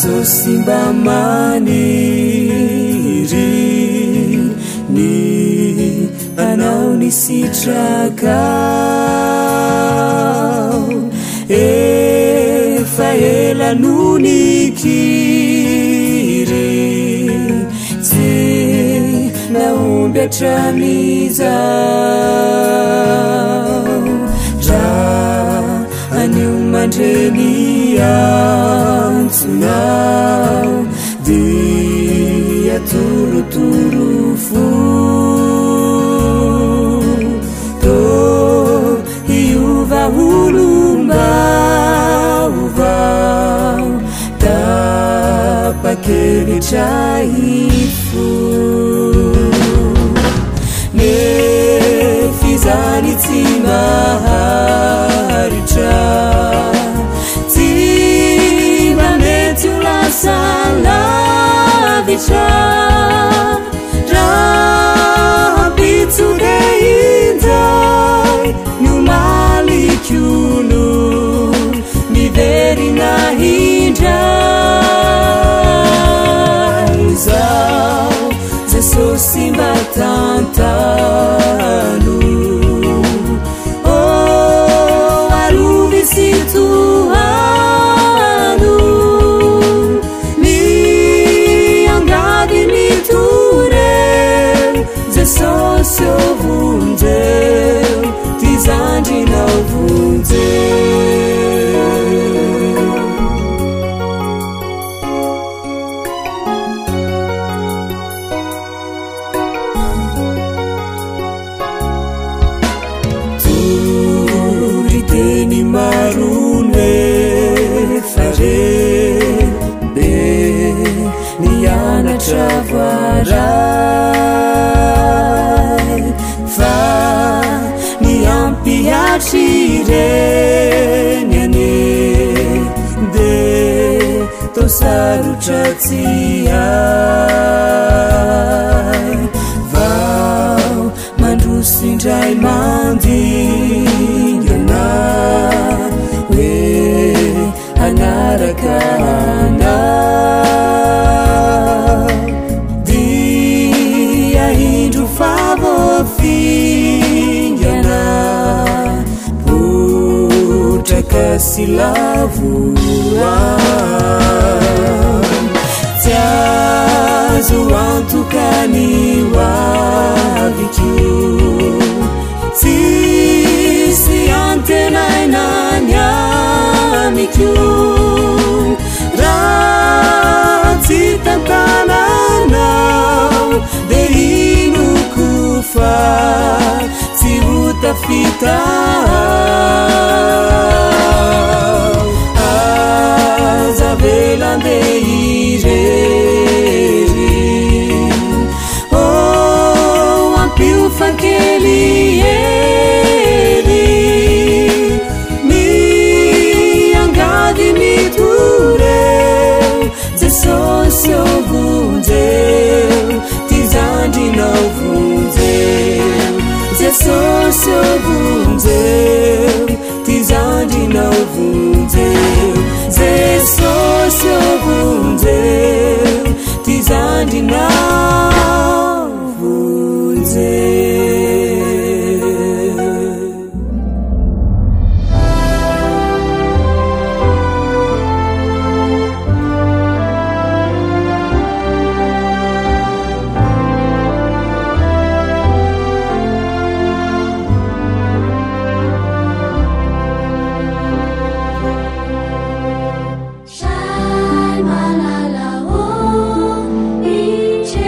Jesosy mba maniry ny hanao ny sitrakao. Efa ela no nikiry, tsy nahomby hatramin'izao. Raha anio mandre ny antsonao, dia torotoro fo. Tô hiova olom-baovao, tapa-kevitra hifo. Nefa izany tsy maharitra, tsy mba mety ho lasa lavitra. Rahampitso dia indray ny omaliko no miverina indray. Izaho Jesosy mba tantano, oh, arovy sy tohano. Miangavy mitoreo, Jesosy ô vonjeo, ty zandrinao vonjeo. Toriteny maro no efa re be nianatra voaray, fa ny ampihatry ireny anie dia toa sarotra tsy hay. Vao mandroso indray mandingana hoe hanaraka anao, dia indro fa voafingana, potraka sy lavo aho. Tsy azo antoka ny ho aviko, tsisy antenaina ny amiko. Raha tsy tantananao dia inoko fa tsy ho tafita aho. Aza avela andeha irery, oh, ampio fa kely hery. Miangavy mitoreo, Jesosy ô vonjeo, ty zandrinao vonjeo. Jesosy ô vonjeo, ty zandrinao vonjeo. Jesosy ô vonjeo, ty zandrinao vonjeo. Ray malala ô, indreo.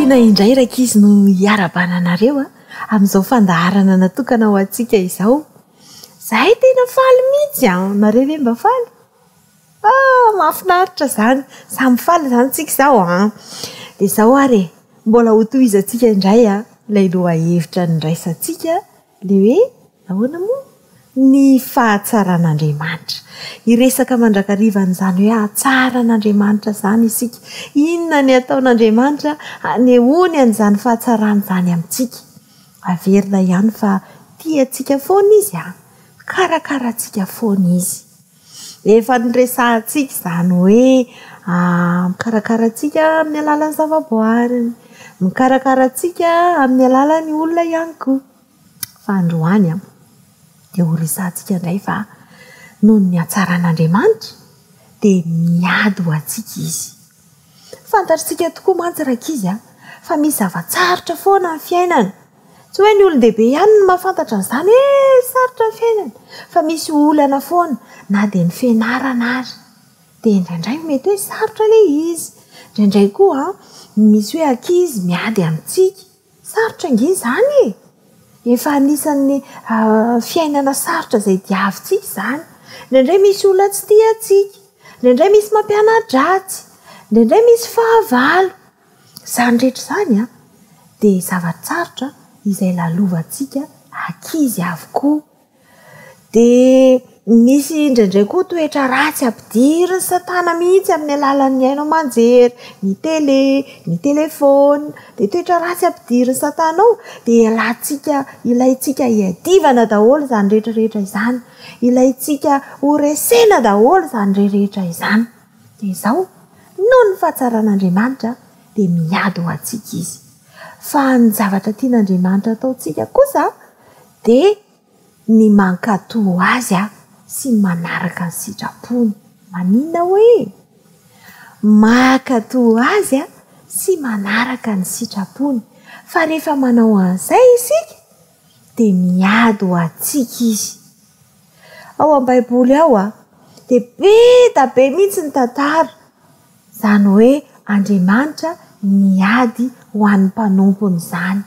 Am-pifaliana indray rankizy no hiarahabana anareo amin'izao fandaharana natokana ho antsika izao. Izahay tena faly mihitsy an! Nareo ve mba faly? Ah! Mahafinaritra izany! Samy faly izany tsika izao an! Dia izao ary e! Mbola hotohizantsika indray ilay lohahevitra niraisantsika Ilay hoe ahoana moa? Ny fahatsaran'Andriamanitra. Hiresaka mandrakariva an'izany hoe hatsaran'Andriamanitra izany isika. Inona ny ataon'Andriamanitra hanehoany an'izany fahatsarany izany amintsika? Averina ihany fa tia antsika foana Izy an! Mikarakara antsika foana Izy. Efa niresahantsika izany hoe mikarakara antsika amin'ny alalan'ny zavaboariny, mikarakara antsika amin'ny alalan'ny olona ihany koa. Fa androany an, dia ho resahantsika indray fa noho ny hatsaran'Andriamanitra dia miady ho antsika Izy. Fantatr'tsika tokoa mantsy rankizy an, fa misy zava-tsarotra foana ny fiainana. Tsy hoe ny olon-dehibe ihany no mahafantatra an'izany hoe sarotra ny fiainana, fa misy olana foana na dia ny fianarana ary. Dia indraindray mety hoe sarotra ilay izy. Indraindray koa misy hoe ankizy miady amintsika. Sarotra ange izany e! Efa anisan'ny fiainana sarotra izay diavintsika izany. Indraindray misy olona tsy tia antsika, indraindray misy mampiana-dratsy, indraindray misy fahavalo. Izany rehetra izany an, dia zava-tsarotra izay lalovantsika ankizy avokoa. Dia misy indraindray koa toetra ratsy ampidirin'i satana mihitsy amin'ny alalan'ny haino aman-jery, ny tele, ny telefaonina, dia toetra ratsy ampidirin'i satana ao dia ialatsika, ilaintsika hiadivana daholo izany rehetra rehetra izany, ilaintsika ho resena daholo izany rehetra izany. Dia izao, noho ny fahatsaran'Andriamanitra dia miady ho antsika Izy. Fa ny zavatra tian'Andriamanitra ataontsika kosa dia ny mankatò Azy sy ny manaraka ny sitrapony. Maninona hoe? Mankatò Azy sy manaraka ny sitrapony. Fa rehefa manao an'izay isika, dia miady ho antsika Izy. Ao amin'ny Baiboly ao dia be dia be mihitsy ny tantara Izany hoe Andriamanitra niady ho an'ny mpanompony izany.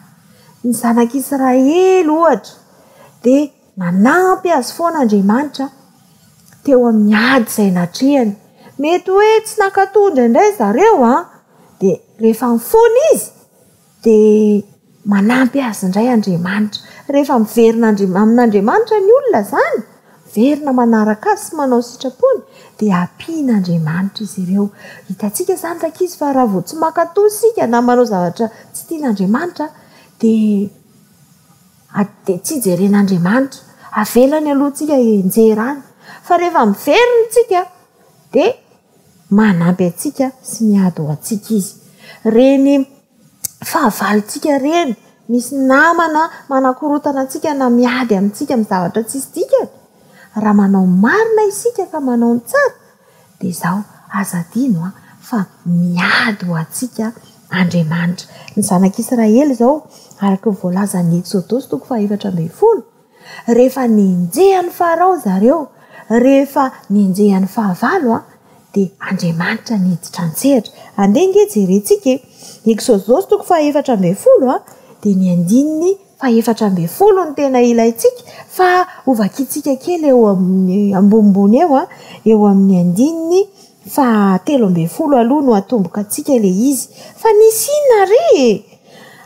Ny zanak'Israely, ohatra, dia nanampy azy foana Andriamanitra teo amin'ny ady izay natrehany. Mety hoe tsy nankatò indraindray zareo an, dia rehefa nifona izy, Dia manampy azy indray Andriamanitra. Rehefa miverina amin'Andriamanitra ny olona izany, miverina manaraka Azy sy manao ny sitrapony, dia ampian'Andriamanitra izy ireo. Hitantsika izany rankizy fa raha vao tsy mankatò isika na manao zavatra tsy tian'Andriamanitra dia dia tsy jeren'Andriamanitra. Avelany aloha tsika hianjera any. Fa rehefa miverina isika dia manampy antsika sy miady ho antsika Izy. Ireny fahavalontsika ireny, misy namana manakorontana antsika na miady amintsika amin'ny zavatra tsisy dikany, raha manao marina isika ka manao ny tsara dia izao, aza adino fa miady ho antsika Andriamanitra. Ny zanak'Israely izao, araka ny voalazan'ny Eksodosy toko fahaefatra ambin'ny folo, Rehefa nenjehan'i Farao zareo, rehefa nenjehan'ny fahavalo an, dia Andriamanitra niditra an-tsehatra. Andeha ange jerentsika e! Eksodosy toko fahaefatra ambin'ny folo an, dia ny andininy fahefatra ambin'ny folo no tena ilaintsika, fa hovakintsika kely eo amin'ny ambonimbony eo an, eo amin'ny andininy fahatelo ambin'ny folo aloha no atomboka antsika ilay izy. Fa nisy inona re e?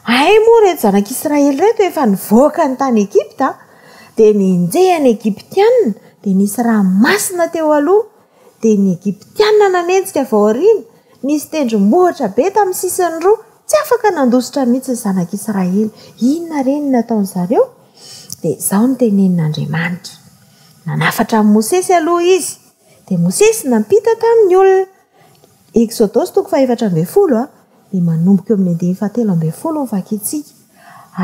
Hay moa ireto zanak'Israely ireto efa nivoaka ny tany Egypta, dia nenjehan'ny Egyptiana, dia nisy ranomasina teo aloha, dia ny Egyptiana nanenjika avy ao aoriana, nisy tendrombohitra be tamin'ny sisiny roa, tsy afaka nandositra mihitsy ny zanak'Israely. Inona re no nataon-dry zareo? Dia izao no tenenin'Andriamanitra. Nanafatra an'i Mosesy aloha izy, dia Mosesy nampita tamin'ny olona. Eksodosy toko fahefatra ambin'ny folo dia manomboka eo amin'ny andininy fahatelo ambin'ny folo ny vakintsika.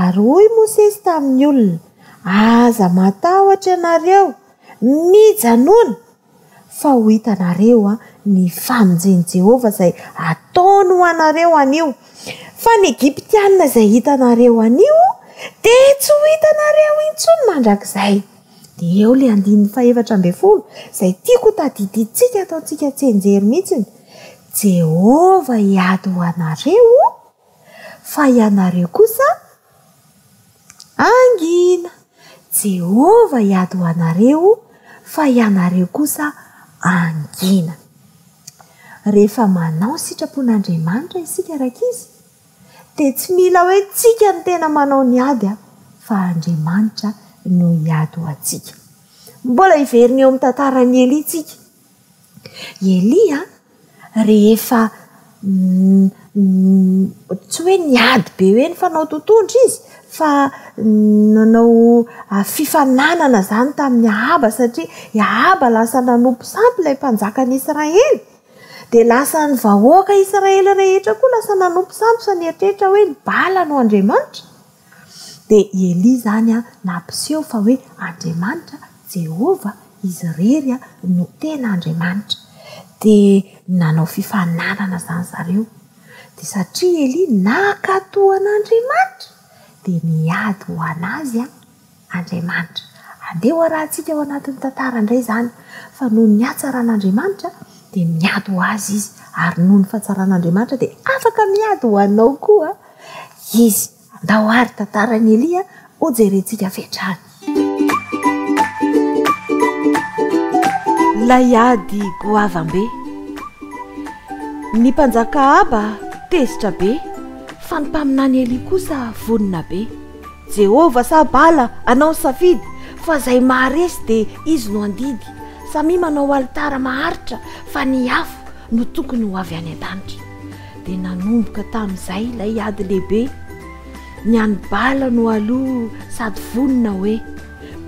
Ary hoy Mosesy tamin'ny olona, Aza matahotra ianareo, mijanòna, fa ho hitanareo ny famonjen'i Jehovah izay ataony ho anareo anio. Fa ny Egyptiana izay hitanareo anio dia tsy ho hitanareo intsony mandrakizay. Dia eo ilay andininy fahefatra ambin'ny folo izay tiako ho tadidintsika ataontsika tsianjery mihitsy. Jehovah hiady ho anareo, fa ianareo kosa hangina. Jehovah hiady ho anareo, fa ianareo kosa hangina. Rehefa manao ny sitrapon'Andriamanitra isika rankizy, dia tsy mila hoe tsika no tena manao ny ady fa Andriamanitra no hiady ho antsika. Mbola hiverina eo amin'ny tantaran'i Elia tsika. I Elia rehefa tsy hoe niady be hoe nifanao totohondry izy fa nanao fifaninanana izany tamin'i Ahaba satria i Ahaba lasa nanompo sampy ilay mpanjakan'i Israely. Dia lasa ny vahoaka Israely rehetra koa lasa nanompo sampy sa nieritreritra hoe ny Bala no Andriamanitra. Dia i Elia izany nampiseho fa hoe Andriamanitra, Jehovah, izy irery no tena Andriamanitra. Dia nanao fifaninanana izany zareo. Dia satria Elia nankatò an'Andriamanitra, dia niady ho an'azy Andriamanitra. Andeha ho arahantsika ao anatin'ny tantara indray izany fa noho ny hatsaran'Andriamanitra dia miady ho azy izy ary noho ny fahatsaran'Andriamanitra dia afaka miady ho anao koa izy. Andao àry tantaran'i Elia hojerentsika avy hatrany. Ilay ady goavam-be. Ny mpanjaka Ahaba tezitra be, fa ny mpaminany Elia kosa vonona be. Jehovah sa Bala, anao ny safidy, fa izay maharesy dia izy no handidy. Samia manao alitara maharitra, fa ny afo no tokony ho avy any an-danitra. Dia nanomboka tamin'izay ilay ady lehibe. Ny an'i Bala no aloha sady vonona hoe.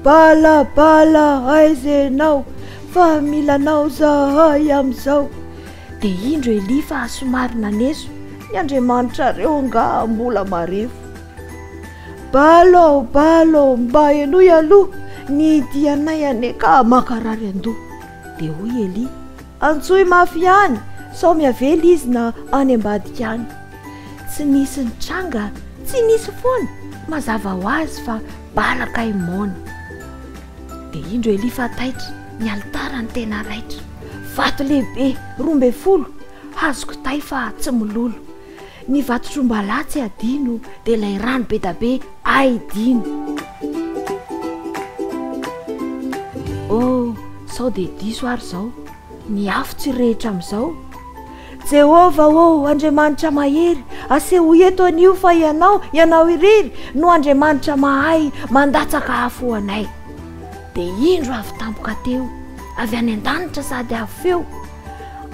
Bala, Bala, aiza ianao, fa mila anao izahay amin'izao. Dia indro Elia fa somary naneso, ny andriamanitrareo angaha mbola marefo. Bala ô, Bala ô, mba henoy aloha, ny dianay anie ka mankarary an-doha. Dia hoy Elia, Antsoy mafy ihany, sao miavela izy na any ambadika any. Tsy nisy nitranga, tsy nisy foana, mazava ho azy fa Bala kay moana. Dia indro Elia fa taitra, ny alitara no tena raitra. Vato lehibe 12, hazo kitay fa tsy mololo. Ny vatotr'ombalahy tsy adino dia ilay rano bedabe ay dino. Oh, sao dia diso ary izao, ny afo tsy rehitra amin'izao. Jehovah ô, Andriamanitra mahery, asehoy eto anio fa Ianao, Ianao irery, no Andriamanitra mahay mandatsaka afo ho anay. Dia indro avy tampoka teo, avy any an-danitra sady avo feo,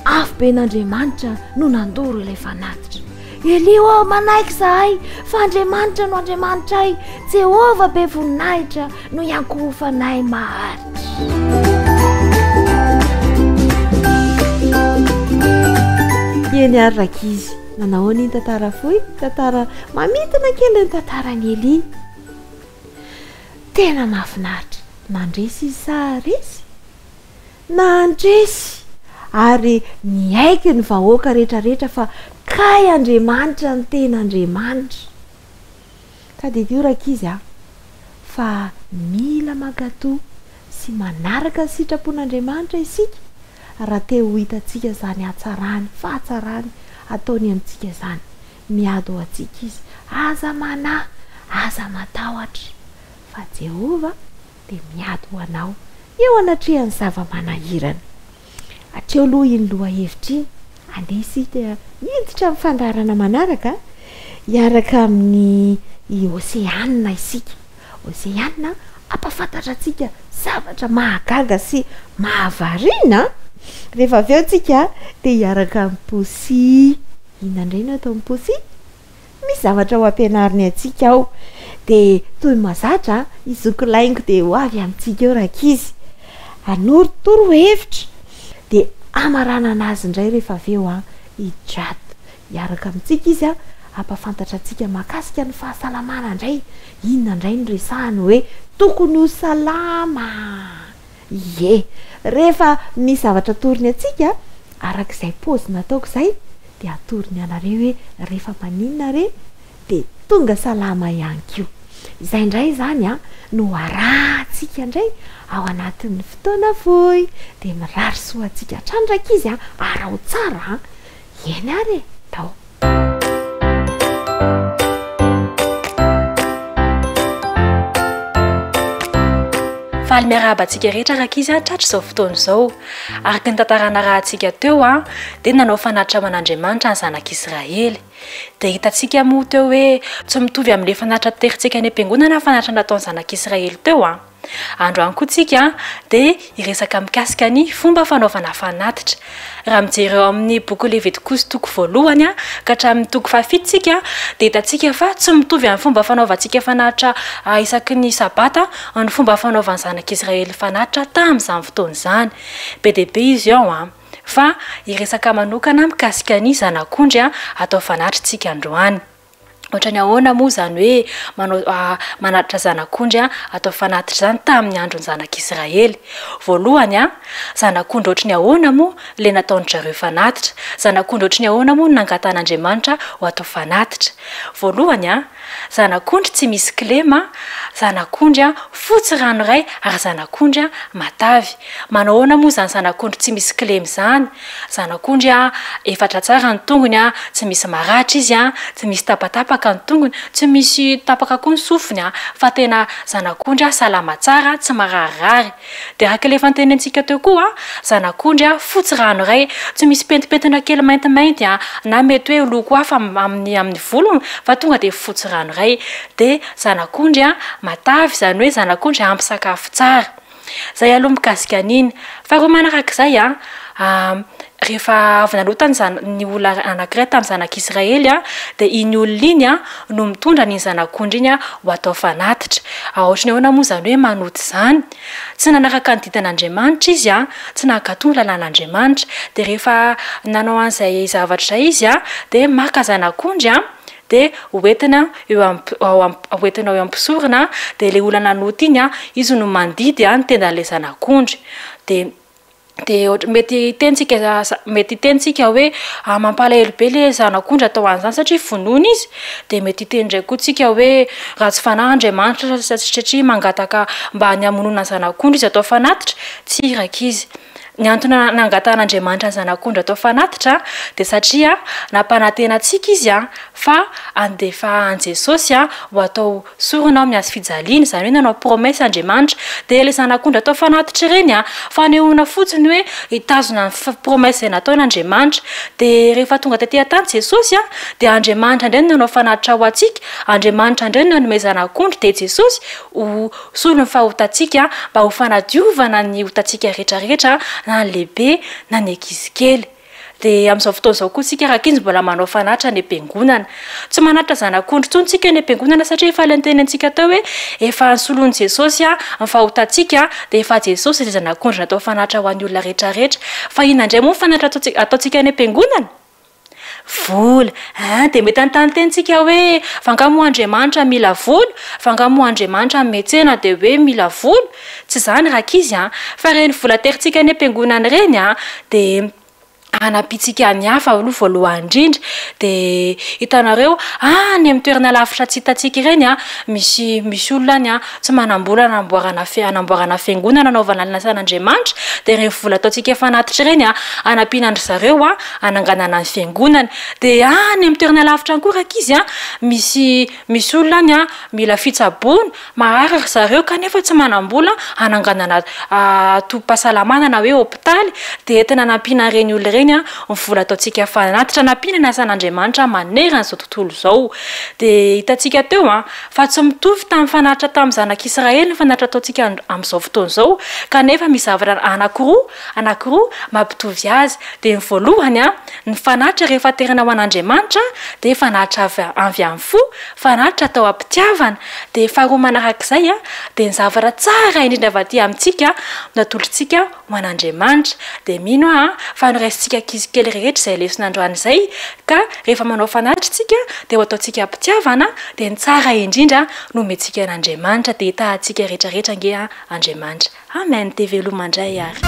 Afo ben'Andriamanitra no nandoro ilay fanatitra. Elia ô, manaiky izahay fa Andriamanitra no Andriamanitray, Jehovah be voninahitra no iankohofanay maharitra. Eny ary rankizy, nanao ahoana iny tantara fohy? Tantara mamintina kely ny tantaran'i Elia. Tena mahafinaritra. Nandresy izy sa resy? Nandresy ary niaiky ny vahoaka rehetrarehetra fa kay Andriamanitra ny tena Andriamanitra. Tadidio rankizy a, fa mila mankatò sy manaraka ny sitrapon'Andriamanitra isika raha te ho hitantsika izany hatsarany, fahatsarany ataony amintsika izany. Miady ho antsika Izy. Aza manahy, aza matahotra fa Jehovah dia miady ho anao eo anatrehan'ny zava-manahirana. Hatreo aloha iny lohahevitra iny, andeha isika hiditra amin'ny fandaharana manaraka hiaraka amin'i i Oseana isika. Oseana hampahafantatra antsika zavatra mahagaga sy mahavariana. Rehefa avy eo tsika dia hiaraka amin'i Poussy. Inona indray no ataon'i Poussy? Misy zavatra ho ampianariny antsika ao. Dia toy ny mahazatra, i zoky laingo dia ho avy amintsika eo rankizy. Hanoro torohevitra. Dia hamaranana azy indray rehefa avy eo i Jade. Hiaraka amintsika izy hampahafantatra antsika mahakasika ny fahasalamana indray. Inona indray no resahiny hoe tokony ho salama? Ie. Rehefa misy zavatra atorony antsika, araka izay paozy nataoko izay, dia atorony anareo hoe rehefa maninona re dia tonga salama ihany koa. Izay indray izany an, no arahantsika indray ao anatin'ny fotoana fohy. Dia mirary soa antsika hatrany rankizy an, araho tsara an. Eny ary e, ndao. Faly miarahaba antsika rehetra rankizy a tratry izao fotoana izao. Araka ny tantara narahantsika teo a dia nanao fanatitra ho an'Andriamanitra ny zanak'Israely. Dia hitantsika moa teo hoe tsy mitovy amin'ilay fanatitra terintsika any am-piangonana ny fanatitra nataon'ny zanak'Israely teo a. Androany koa tsika dia hiresaka mikasika ny fomba fanaovana fanatitra. Raha mijery eo amin'ny boky Levitikosy toko voalohany ka hatramin'ny toko fahafito tsika dia hitantsika fa tsy mitovy amin'ny fomba fanaovantsika fanatitra isaky ny sabata ny fomba fanaovan'ny zanak'Israely fanatitra tamin'izany fotoana izany. Be dia be izy ao an! Fa hiresaka manokana mikasika ny zanak'ondry atao fanatitra tsika androany. Ohatran'ny ahoana moa izany hoe manao manatitra zanak'ondry atao fanatitra izany tamin'ny andron'ny zanak'Israely? Voalohany, zanak'ondry ohatry ny ahoana moa ilay nataon-dry zareo fanatitra? Zanak'ondry ohatry ny ahoana moa no nangatahan'Andriamanitra ho atao fanatitra? Voalohany, zanak'ondry tsy misy kilema, zanak'ondry fotsy ranoray ary zanak'ondry matavy. Manao ahoana moa izany zanak'ondry tsy misy kilema izany? Zanak'ondry a, efatra tsara ny tongony a, tsy misy maratra izy a, tsy misy tapatapaka ny tongony, tsy misy tapaka koa ny sofiny a, fa tena zanak'ondry a salama tsara, tsy mararirary. Dia araka ilay efa notenenintsika teo koa a, zanak'ondry a fotsy ranoray, tsy misy pentimpentina kely maintimainty a, na mety hoe loko hafa amin'ny amin'ny volony fa tonga dia fotsy ranoray. Dia zanak'ondry a matavy, izany hoe zanak'ondry ampy sakafo tsara. Zay aloha mikasika an'iny. Faharoa manarak'izay an, rehefa avy nanota ny zana- ny olona anankiray tamin'ny zanak'Israely an, dia iny olona iny an no mitondra an'iny zanak'ondry iny an ho atao fanatitra. Ohatry ny ahoana moa izany hoe manota izany? Tsy nanaraka ny didin'Andriamanitra izy an, tsy nankatò ny lalàn'Andriamanitra. Dia rehefa nanao an'izay zavatra izay izy an, dia maka zanak'ondry an, dia hoentina eo am ao am hoentina eo am-pisorona dia ilay olona nanota iny an, izy no mandidy an ny tendan'ilay zanak'ondry. Dia dia ohatra mety hiteny tsika mety hiteny tsika hoe ah mampalahelo be ilay zanak'ondry atao an'izany satria vonoina izy. Dia mety hiteny indray koa tsika hoe ratsy fanahy Andriamanitra satria mangataka mba ny hamonoana ny zanak'ondry izy atao fanatitra. Tsia rankizy. Ny antony nangatahan'Andriamanitra ny Zanak'ondry atao fanatitra dia satria nampanantena antsika Izy fa handefa an'i Jesosy ho atao sorona ao amin'ny hazo fijaliana, izany hoe nanao promesse Andriamanitra. Dia ilay Zanak'ondry atao fanatitra ireny, fanehoana fotsiny hoe hitazona ny promesse izay nataony Andriamanitra. Dia rehefa tonga tety an-tany Jesosy dia Andriamanitra indray no nanao fanatitra ho antsika, Andriamanitra indray no nanome Zanak'ondry dia Jesosy ho Solon'ny fahotantsika mba ho fanadiovana ny otantsika rehetra rehetra na ny lehibe na ny ankizy kely. Dia amin'izao fotoana izao koa isika rankizy mbola manao fanatitra any am-piangonana. Tsy manatitra zanak'ondry intsony isika any am-piangonana satria efa ilay notenenintsika teo hoe efa nosoloin'i Jesosy ny fahotantsika dia efa Jesosy ilay zanak'ondry natao fanatitra ho an'ny olona rehetra rehetra. Fa inona indray moa ny fanatitra ataontsika any am-piangonana? Vola hein! Dia mety hanontany tena isika hoe, fa angaha moa Andriamanitra mila vola? Fa angaha moa Andriamanitra miantsena dia hoe mila vola? Tsy izany rankizy an! Fa ireny vola aterintsika any am-piangonana ireny an, dia hanampiantsika ny hafa aloha voalohany indrindra. Dia hitanareo, any amin'ny toerana lavitra tsy hitantsika ireny an, misy misy olona any an, tsy manam-bola hanamboarana fi- hanamboarana fiangonana hanaovana ny asan'Andriamanitra, dia ireny vola ataontsika fanatitra ireny an, hanampiana an-dry zareo an, hananganana ny fiangonana. Dia any amin'ny toerana lavitra any koa rankizy an, misy misy olona any an, mila fitsaboana, marary ry zareo kanefa tsy manam-bola hananganana tobim-pahasalamana na hoe hopitaly, dia entina hanampiana an'ireny olona ireny an, ny vola ataontsika fanatitra, hanampiana ny asan'Andriamanitra manerana izao tontolo izao. Dia hitantsika teo an, fa tsy mitovy tamin'ny fanatitra tamin'ny zanak'Israely ny fanatitra ataontsika amin'izao fotoana izao, kanefa misy zavatra anankiroa, anankiroa mampitovy azy. Dia ny voalohany, ny fanatitra rehefa aterina ho an'Andriamanitra dia fanatitra avy avy amin'ny fo, fanatitra atao am-pitiavana. Dia faharoa manarak'izay, dia ny zavatra tsara indrindra avy aty amintsika no atolotsika ho an'Andriamanitra. Dia mino aho fa noraisintsika ankizy kely rehetra izay lesona androany izay ka rehefa manao fanatitra isika dia ho ataontsika am-pitiavana dia ny tsara indrindra no omentsika an'Andriamanitra dia hitahantsika rehetra rehetra ange Andriamanitra. Amen dia veloma indray ary.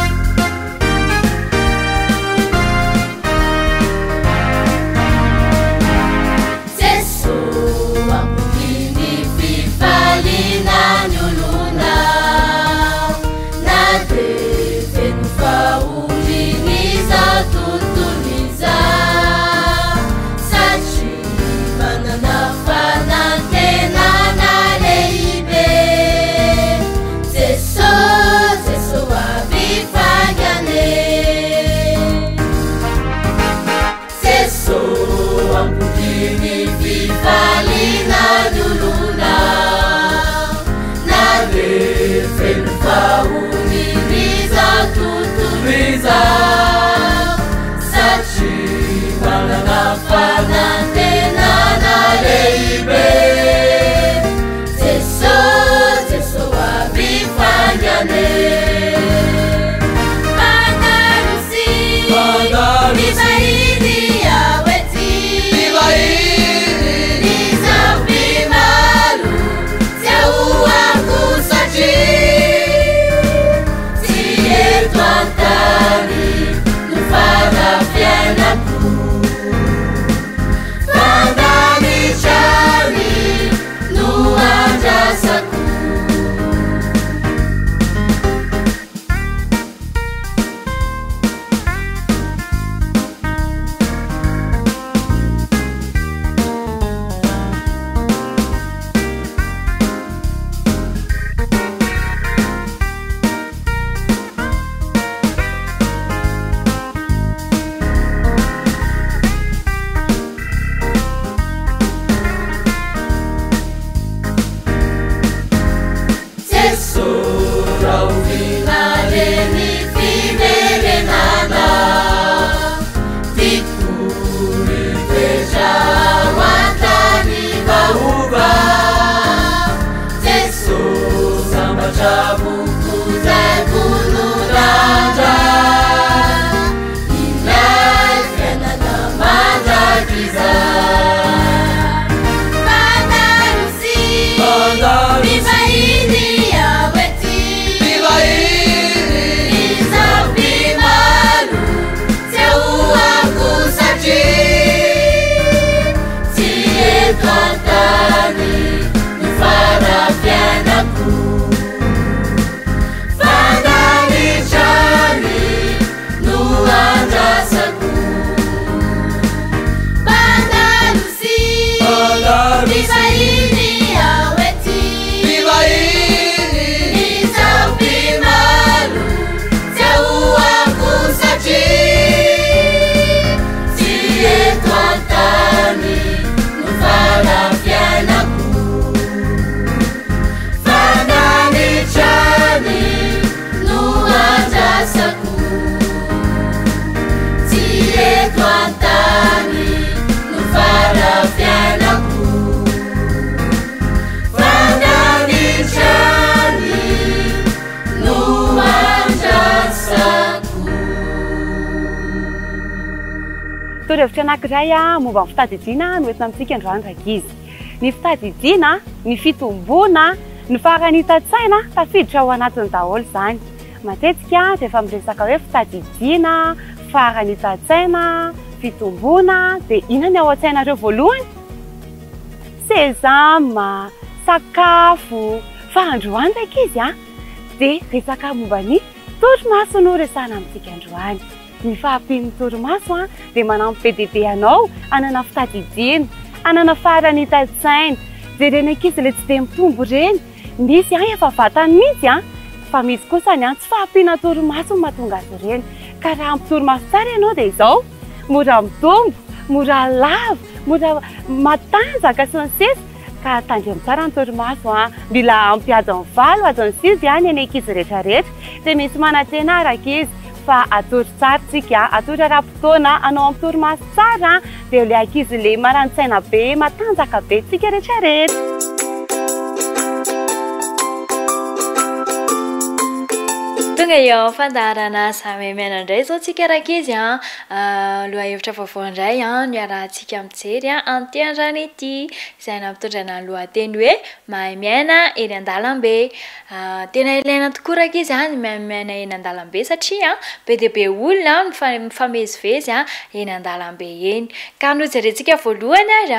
Rahoviana re ny fiverenana Tiako ny toetra ao an-tany vaovao Jesosy sambatra kokoa volon'andra Ilay fiainana mandrakizay Mandalo sy mivahiny ao ety Izaho mpimalo tsy ahoako satria Tsy eto an-tany no fara-fiainako Fandanitra-ny no andrasako Mandalo sy mivahiny ao ety Izaho mpimalo tsy ahoako satria Tsy eto an-tany no fara-fiainako Fandanitra-ny no andrasako Tsy eto an-tany no fara-fiainako Fandanitra-ny no andrasako Torohevitra anankiray momba ny fitadidiana no entina amintsika androany rankizy. Ny fitadidiana, ny fitomboana, ny faharanitan-tsaina tafiditra ao anatiny daholo izany. Matetika rehefa miresaka hoe fitadidiana, faharanitan-tsaina, fitomboana dia inona ny ao an-tsainareo voalohany? Sesame, sakafo. Fa androany rankizy dia resaka momba ny torimaso no resahana amintsika androany. Ny fahampian'ny torimaso dia manampy be dia be anao hanana fitadidiana, hanana faharanitan-tsaina. Jerena ankizy ilay tsy dia mitombo ireny, misy efa vatany mihitsy fa misy kosa ny tsy fahampiana torimaso no mahatonga azy ireny. Ka raha ampy torimaso tsara ianao dia izao, mora mitombo, mora lava, mora matanjaka sy ny sisa. Ka tandremo tsara ny torimaso an! Mila ampy adiny 8, adiny 9 ny an'ny ankizy rehetra rehetra. Dia misy manantena ary ankizy fa hatory tsara tsika, hatory ara-potoana, hanao ampy torimaso tsara dia ilay ankizy ilay marani-tsaina be, matanjaka be tsika rehetra rehetra. Tonga eo amin'ny fandaharana Samy Miaina indray izao tsika rankizy an! Lohahevitra vaovao indray no iarahantsika mijery amin'ity androany ity, izay nampitondraina ny lohateny hoe Mahay miaina eny an-dalambe. Tena ilaina tokoa rankizy ny mahay miaina eny an-dalambe satria be dia be olona mifamezivezy eny an-dalambe eny. Ka nojerentsika voalohany ary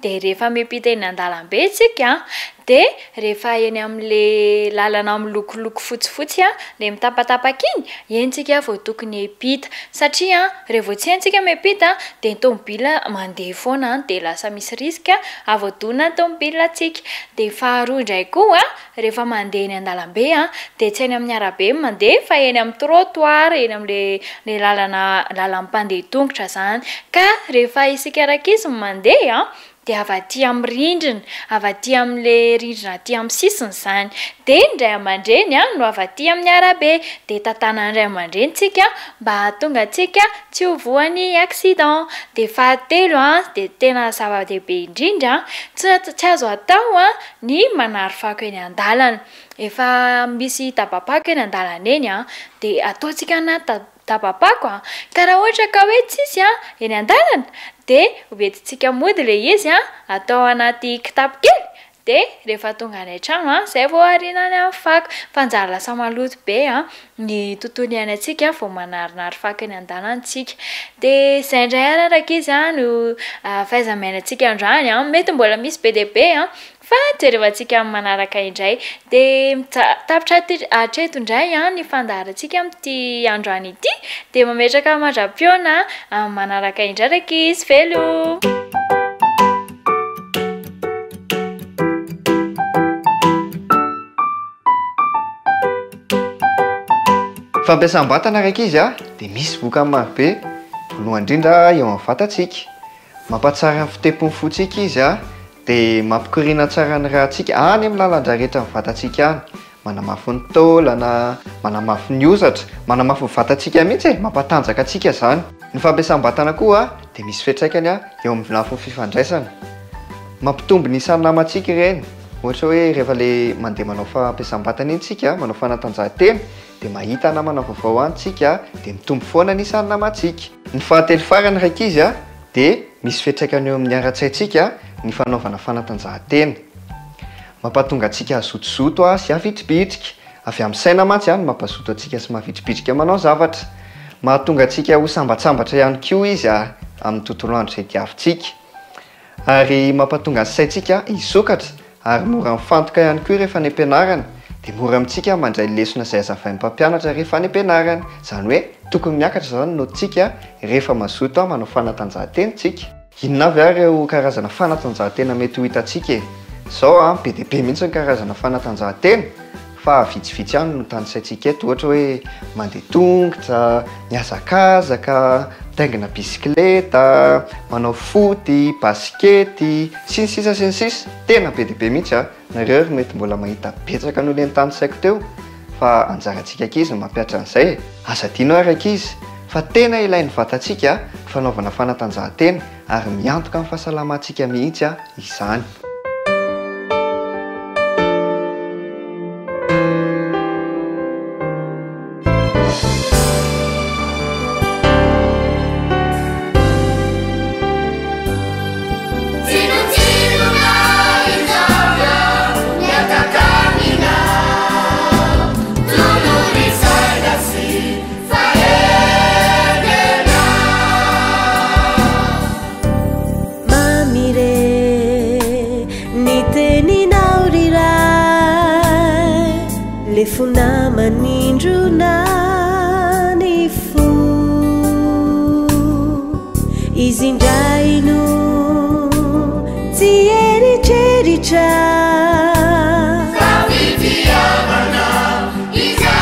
Dia rehefa miampita eny an-dalambe isika dia rehefa eny amin'ilay lalana milokoloko fotsifotsy ilay mitapatapaka iny, eny isika vao tokony hiampita. Satria rehefa vao tsy eny isika miampita dia ny tomobila mandeha foana dia lasa misy risque hahavoadona ny tomobilantsika. Dia faharoa indray koa, rehefa mandeha eny an-dalambe dia tsy eny amin'ny arabe no mandeha fa eny amin'ny trottoir, eny amin'ilay ilay lalana lalan'ny mpandeha tongotra izany. Ka rehefa isika rankizy no mandeha dia avy aty amin'ny rindrina, avy aty amin'ilay rindrina aty amin'ny sisiny izany. Dia ny ray aman-dreny no avy aty amin'ny arabe. Dia tantanan'ny ray aman-dreny tsika mba hahatonga antsika tsy ho voan'ny accident. Dia fahatelo dia tena zava-dehibe indrindra, tsy tsy azo atao ny manary fako eny an-dalana. Efa misy dabam-pako eny an-dalana eny an, dia ataontsika anaty dabam-pako an. Ka raha ohatra ka hoe tsisy an, eny an-dalana, dia hoentintsika mody ilay izy an, atao anaty kitapo kely, dia rehefa tonga any an-trano an, izay vao ariana any amin'ny fako. Fa anjary lasa maloto be an, ny tontolo iainantsika vao manarinary fako eny an-dalana isika. Dia izay indray ary rankizy an, no fahaiza-miainantsika androany an, mety mbola misy be dia be an, fa jerevantsika amin'ny manaraka indray. Dia tapitra hatreto indray an, ny fandaharantsika amin'ity androany ity, dia mametraka mandra-pihaona amin'ny manaraka indray rankizy. Veloma! Fampiasam-batana rankizy a, dia misy vokany marobe, voalohany indrindra eo amin'ny vatantsika. Mampatsara ny fitepon'ny fontsika izy a, dia mampikoriana tsara ny ràntsika any amin'ny lalan-dra rehetra amin'ny vatantsika any. Manamafy ny taolana, manamafy ny hozatra, manamafy ny vatantsika mihitsy e, mampatanjaka antsika izany. Ny fampiasam-batana koa dia misy fiantraikany eo amin'ny lafiny fifandraisana. Mampitombo ny isan'ny namantsika ireny. Ohatra hoe rehefa ilay mandeha manao fampiasam-batana iny tsika, manao fanatanjahantena, dia mahita namana vaovao any tsika, dia mitombo foana ny isan'ny namantsika. Ny fahatelo farany rankizy dia misy fiantraikany eo amin'ny ara-tsaintsika ny fanaovana fanatanjahantena. Mampahatonga antsika hazotozoto sy havitribitrika. Avy amin'ny saina mantsy no mampazoto antsika sy mahavitribitrika manao zavatra. Mahatonga antsika ho sambatsambatra ihany koa izy amin'ny tontolo andro izay diavintsika. Ary mampahatonga ny saintsika hisokatra ary mora mifantoka ihany koa rehefa any am-pianarana. Dia mora amintsika mandray lesona izay hazavain'ny mpampianatra rehefa any am-pianarana. Izany hoe tokony miakatra izany ny naotintsika rehefa mazoto manao fanatanjahantena isika. Inona avy ary ireo karazana fanatanjahantena mety ho hitantsika e? Izao an, be dia be mihitsy ny karazana fanatanjahantena fa vitsivitsy ihany no tanisaintsika eto, ohatra hoe mandeha tongotra, mihazakazaka, mitaingina bisikileta, manao foot, basikety, sy ny sisa sy ny sisa, tena be dia be mihitsy an! Nareo ary mety mbola mahita betsaka noho le notanisaiko teo fa anjarantsika ankizy ny mampihatra an'izay e! Aza adino ary ankizy fa tena ilain'ny vatantsika ny fanaovana fanatanjahantena ary miantoka ny fahasalamantsika mihitsy izany. Lefona manindrona ny fo Izy indray no tsy eritreritra Fa fitiavana izany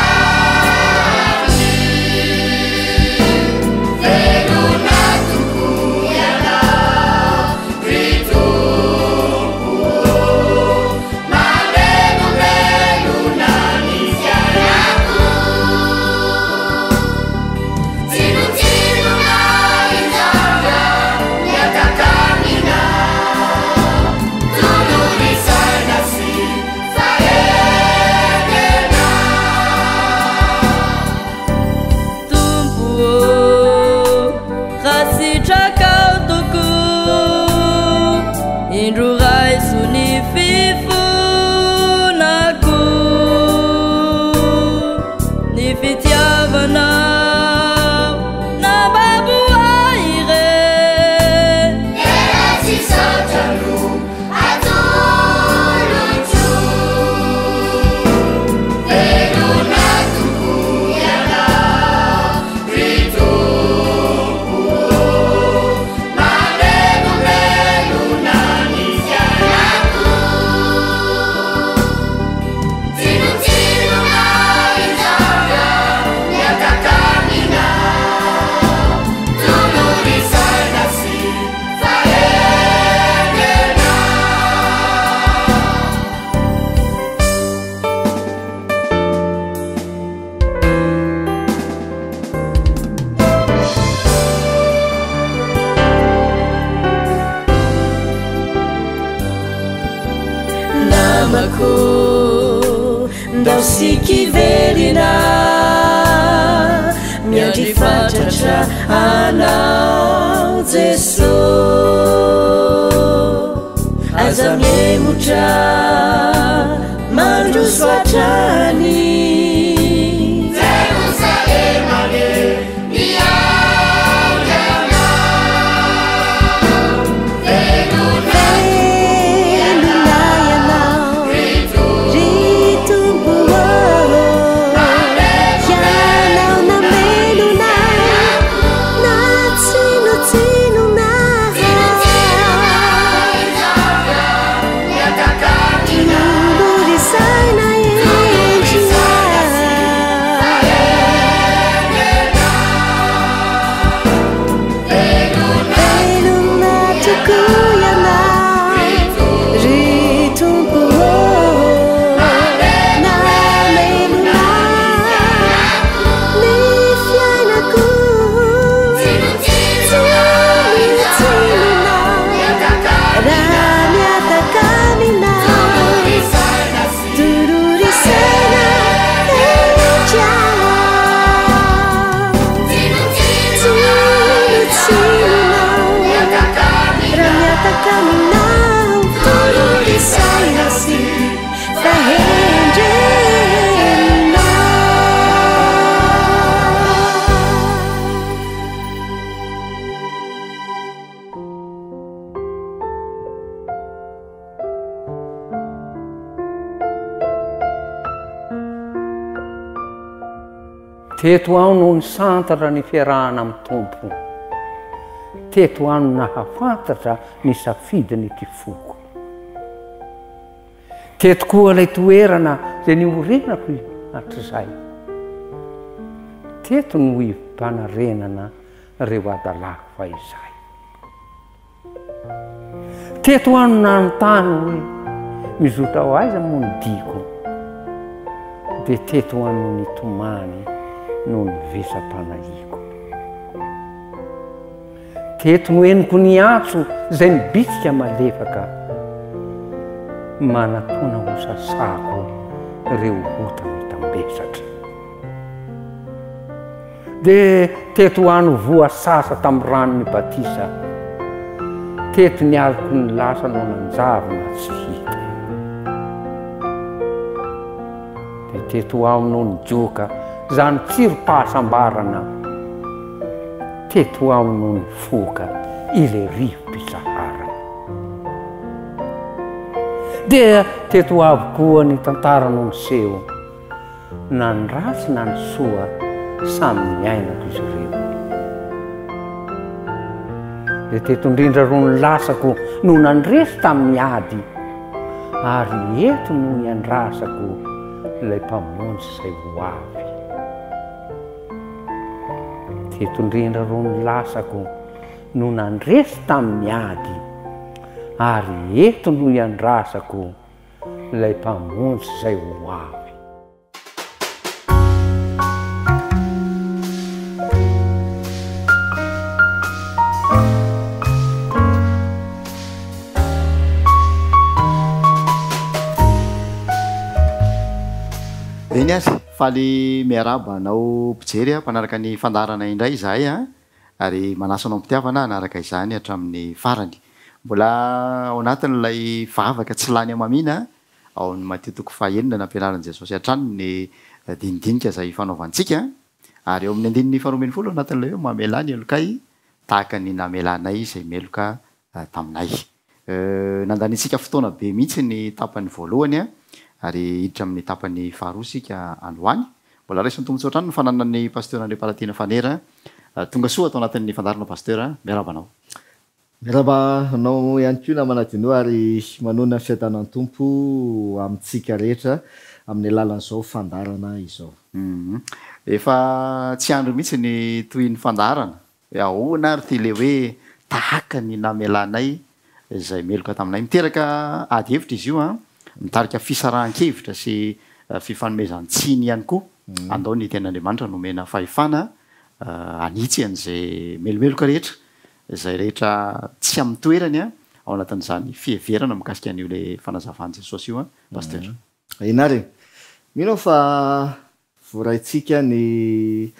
Velona tokoa ianao ry Tompo Mamelombelona ny fiainako Tsinotsinona izany mihataka aminao Tolory saina sy fahendrena Tompo ô, raha sitrakao tokoa, indro raiso ny fifonako. Ny fitiavanao nambabo ahy ireny. Tena tsy sarotra no atolotro. Velona tokoa ianao ry Tompo ô, mamelombelona ny fiainako. Tsinotsinona izany mihataka aminao, tolory saina sy fahendrena. Namako ndao isika hiverina Miandry fatratra anao Jeso Aza mihemotra mandroso hatrany Jerosalema anie miandry anao Velona Velona ianao ry ry Tompo ô Ianao namelona na tsinotsinona Tsinotsinona izany mihataka aminao Tolory saina endrina Teto aho no nisantatra ny fiarahana amin'ny Tompo. Teto aho no nahafantatra ny safidin'ity foko. Teto koa ilay toerana izay niorenako hatrizay. Teto no ivom-panarenana ireo adalako fahizay. Teto aho no nanontany hoe mizotra ho aiza moa ny diako? Dia teto aho no nitomany noho ny vesa-panahiako. Teto no henoko ny antso izay mibitsika malefaka, manatona ho sasako ireo ota mitambesatra. Dia teto aho no voasasa tamin'ny ranon'ny batisa. Teto ny aloky ny lasa no nanjavona tsy hita. Dia teto aho no nijoka izany tsirom-pahasambarana. Teto aho no nifoka ilay rivo-pitsaharana. Dia teto avokoa ny tantara no niseho. Na ny ratsy na ny soa samy niainako izy ireo. Dia teto indrindra ro ny lasako no nandresy tamin'ny ady, ary eto no niandrasako ilay Mpamonjy izay ho avy. Teto indrindra ro ny lasako no nandresy tamin'ny ady, ary eto no iandrasako Ilay Mpamonjy izay ho avy. Eny ary, faly miarahaba anao mpijery mpanaraka ny fandaharana indray izahay ary manasa anao am-pitiavana hanaraka izany hatramin'ny farany. Mbola ao anatin'ilay vavaka tsy lany hamamiana ao amin'ny Matio toko fahaenina nampianarin'i Jesosy hatrany ny dinidinika izay ifanaovantsika, ary eo amin'ny andininy faharoa ambin'ny folo ao anatin'ilay hoe mamelà ny helokay tahaka ny namelanay izay meloka taminay. Nandaniantsika fotoana be mihitsy ny tapany voalohany ary hiditra amin'ny tapany faharoa isika androany. Mbola raisin'ny tombontsoa hatrany ny fananana ny Pasteur Andriamparatiana Fanera. Tonga soa ato anatin'ny fandaharana Pasteur. Miarahaba anao. Miarahaba anao ihany koa namana Dino ary manonona ny fiadanan'ny Tompo amintsika rehetra amin'ny alalan'izao fandaharana izao. Efa tsy andro mihitsy ny tohin'ny fandaharana. Hoe ahoana ary ity ilay hoe tahaka ny namelanay izay meloka taminay. Miteraka ady hevitra izy io an, mitarika fisarahan-kevitra sy fifanomezan-tsiny ihany koa. Andao ny Tenin'Andriamanitra nomena fahefana hanitsy an'izay melomeloka rehetra, izay rehetra tsy amin'ny toerany ao anatin'izany fiheverana mikasika an'io ilay fanazavan'i Jesosy io an, Pasteur. Eny ary e. Mino aho fa voaraintsika ny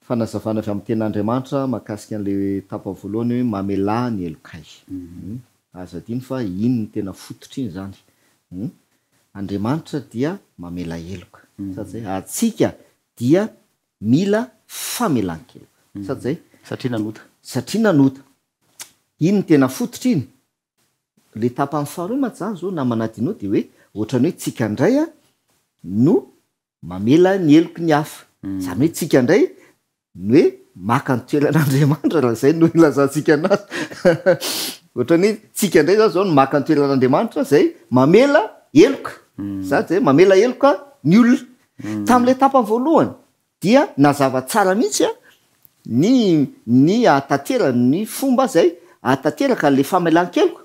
fanazavana avy amin'ny Tenin'Andriamanitra mahakasika an'ilay tapany voalohany hoe mamelà ny helokay. Aza adino fa iny no tena fototra iny izany. Andriamanitra dia mamela heloka. Sa tsy izay? Antsika dia mila famelan-keloka. Sa tsy izay? Satria nanota. Satria nanota. Iny no tena fototra iny. Le tapany faharoa mantsy zany zao namana Dino de hoe ohatrany hoe tsika ndray a no mamela ny heloky ny hafa, zany hoe tsika ndray no hoe maka ny toeran'Andriamanitra raha zay no ilazantsika anazy, ohatrany hoe tsika ndray zany zao no maka ny toeran'Andriamanitra zay mamela heloka, zany zay mamela heloka ny olona. Tamin'ilay tapany voalohany dia nazava tsara mihitsy ny ny ahatanterany ny fomba izay ahatanteraka an'ilay famelan-keloka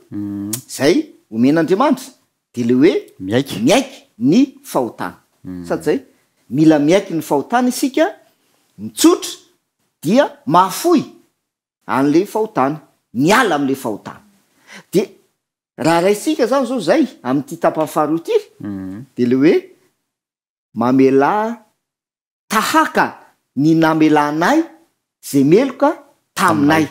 izay omen'Andriamanitra dia ilay hoe Miaiky. miaiky ny fahotana. Sady izay, mila miaiky ny fahotana isika, mitsotra dia mahafoy an'ilay fahotana, miala amin'ilay fahotana. Dia raha raisika izany izao izay amin'ity tapany faharoa ity dia ilay hoe mamelà tahaka ny namelanay ze meloka taminay.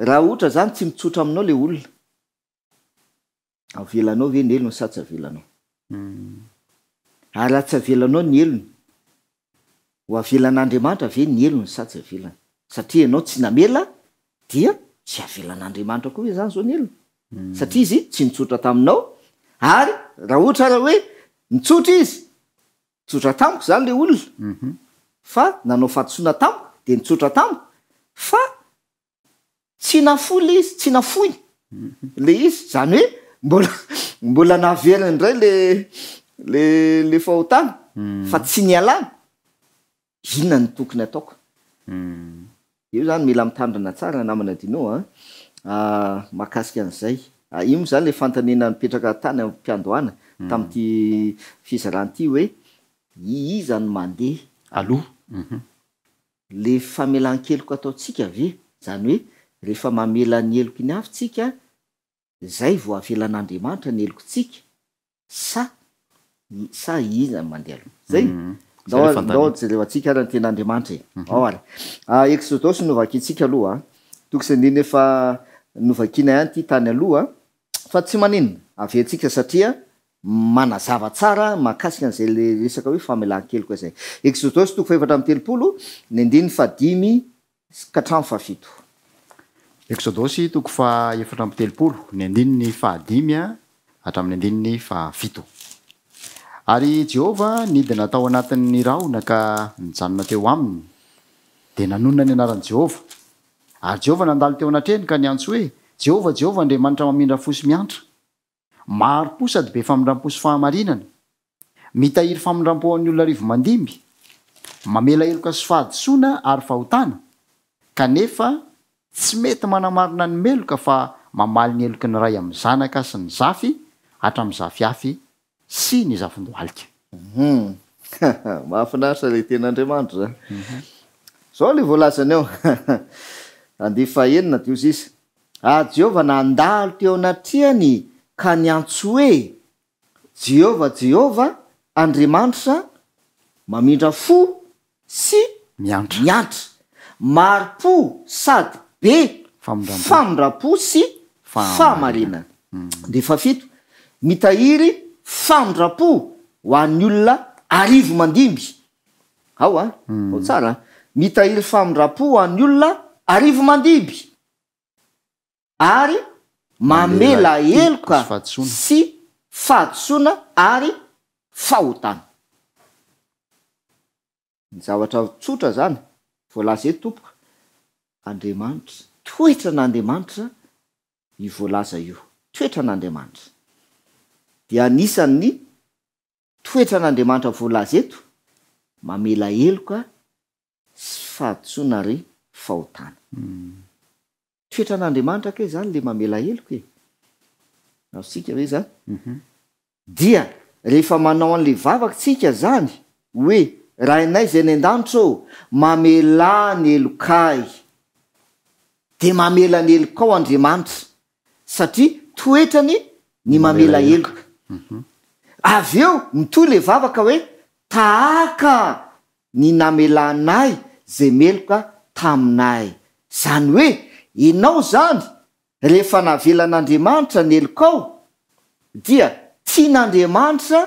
Raha ohatra zany tsy mitsotra aminao le olona, avelanao ve ny helony sa tsy avelanao? Ary raha tsy avelanao ny helony, ho avelan'Andriamanitra ve ny helony sa tsy avelany? Satria ianao tsy namela dia tsy avelan'Andriamanitra koa ve zany zao ny helony? Satria izy tsy nitsotra taminao, ary raha ohatra ary hoe nitsotra izy. Nitsotra tamiko zany le olona fa nanao fahadisoana tamiko de nitsotra tamiko fa tsy nafoy le izy, tsy nafoiny le izy, zany hoe mbola mbola naveriny indray le le le fahotana fa tsy nialany, inona no tokony ataoko? Io zany mila mitandrina tsara namana Dino a, mahakasika an'izay. Io moa zany le fanontaniana nipetraka tany am-piandohana tamin'ity fizarana ity hoe iza no mandeha aloha? Le famelan-keloka ataontsika ve, zany hoe rehefa mamela ny heloky ny hafa tsika zay vao avelan'Andriamanitra ny helokintsika sa sa iza no mandeha aloha? Zay? Zay le Ndao ndao fanontaniana. jerevantsika ary ny tenin'Andriamanitra e. Ao ary. Eksodosy no vakintsika aloha a. Toko sy andininy efa novakina ihany ity tany aloha fa tsy maninona, averintsika satria manazava tsara mahakasika an'izay le resaka hoe famelan-keloka izay. Eksodosy toko fahefatra amby telopolo, ny andininy fahadimy ka hatramin'ny fahafito. Eksodosy toko faha 34, ny andininy fahadimy hatramin'ny andininy fahafito. Ary Jehovah nidina tao anatin'ny rahona ka nijanona teo aminy, dia nanonona ny anaran'i Jehovah. Ary Jehovah nandalo teo anatrehany ka niantso hoe, Jehovah, Jehovah, Andriamanitra mamindra fo sy miantra, mahari-po sady be famindram-po sy fahamarinana, mitahiry famindram-po ho an'ny olona arivo mandimby, mamela heloka sy fahadisoana ary fahotana, kanefa tsy mety manamarina ny meloka fa mamaly ny heloky ny ray amin'ny zanaka sy ny zafy hatramin'ny zafiafy sy ny zafindohalika. Hum. Mahafinaritra ilay tenin'Andriamanitra zany. Zao ilay voalazany ao, andiany fahenina dia hoy izy, Ary Jehovah nandalo teo anatrehany ka niantso hoe, Jehovah, Jehovah, Andriamanitra mamindra fo sy Miantra. miantra, mahari-po sady be Famindram-po. famindram-po sy Fahamarinana. fahamarinana. Dia fahafito, mitahiry famindram-po ho an'ny olona arivo mandimby. Ao an, ao tsara an. Mitahiry famindram-po ho an'ny olona arivo mandimby. Ary mamela heloka sy fahadisoana ary fahotana. Ny zavatra tsotra zany voalaza eto tompoko, Andriamanitra, toetran'Andriamanitra io voalaza io, toetran'Andriamanitra dia anisan'ny toetran'Andriamanitra voalaza eto, mamela heloka sy fahadisoana ary fahotana. Toetran'Andriamanitra kay zany le mamela heloka e! Azontsika ve zany? Dia rehefa manao an'le vavaka tsika zany hoe Rainay izay any an-danitra ô, mamelà ny helokay. Dia mamela ny helokao Andriamanitra satria toetrany ny mamela heloka. Avy eo mitohy le vavaka hoe tahaka ny namelanay zay meloka taminay. Zany hoe enao zany rehefa navelan'Andriamanitra ny helokao dia tian'Andriamanitra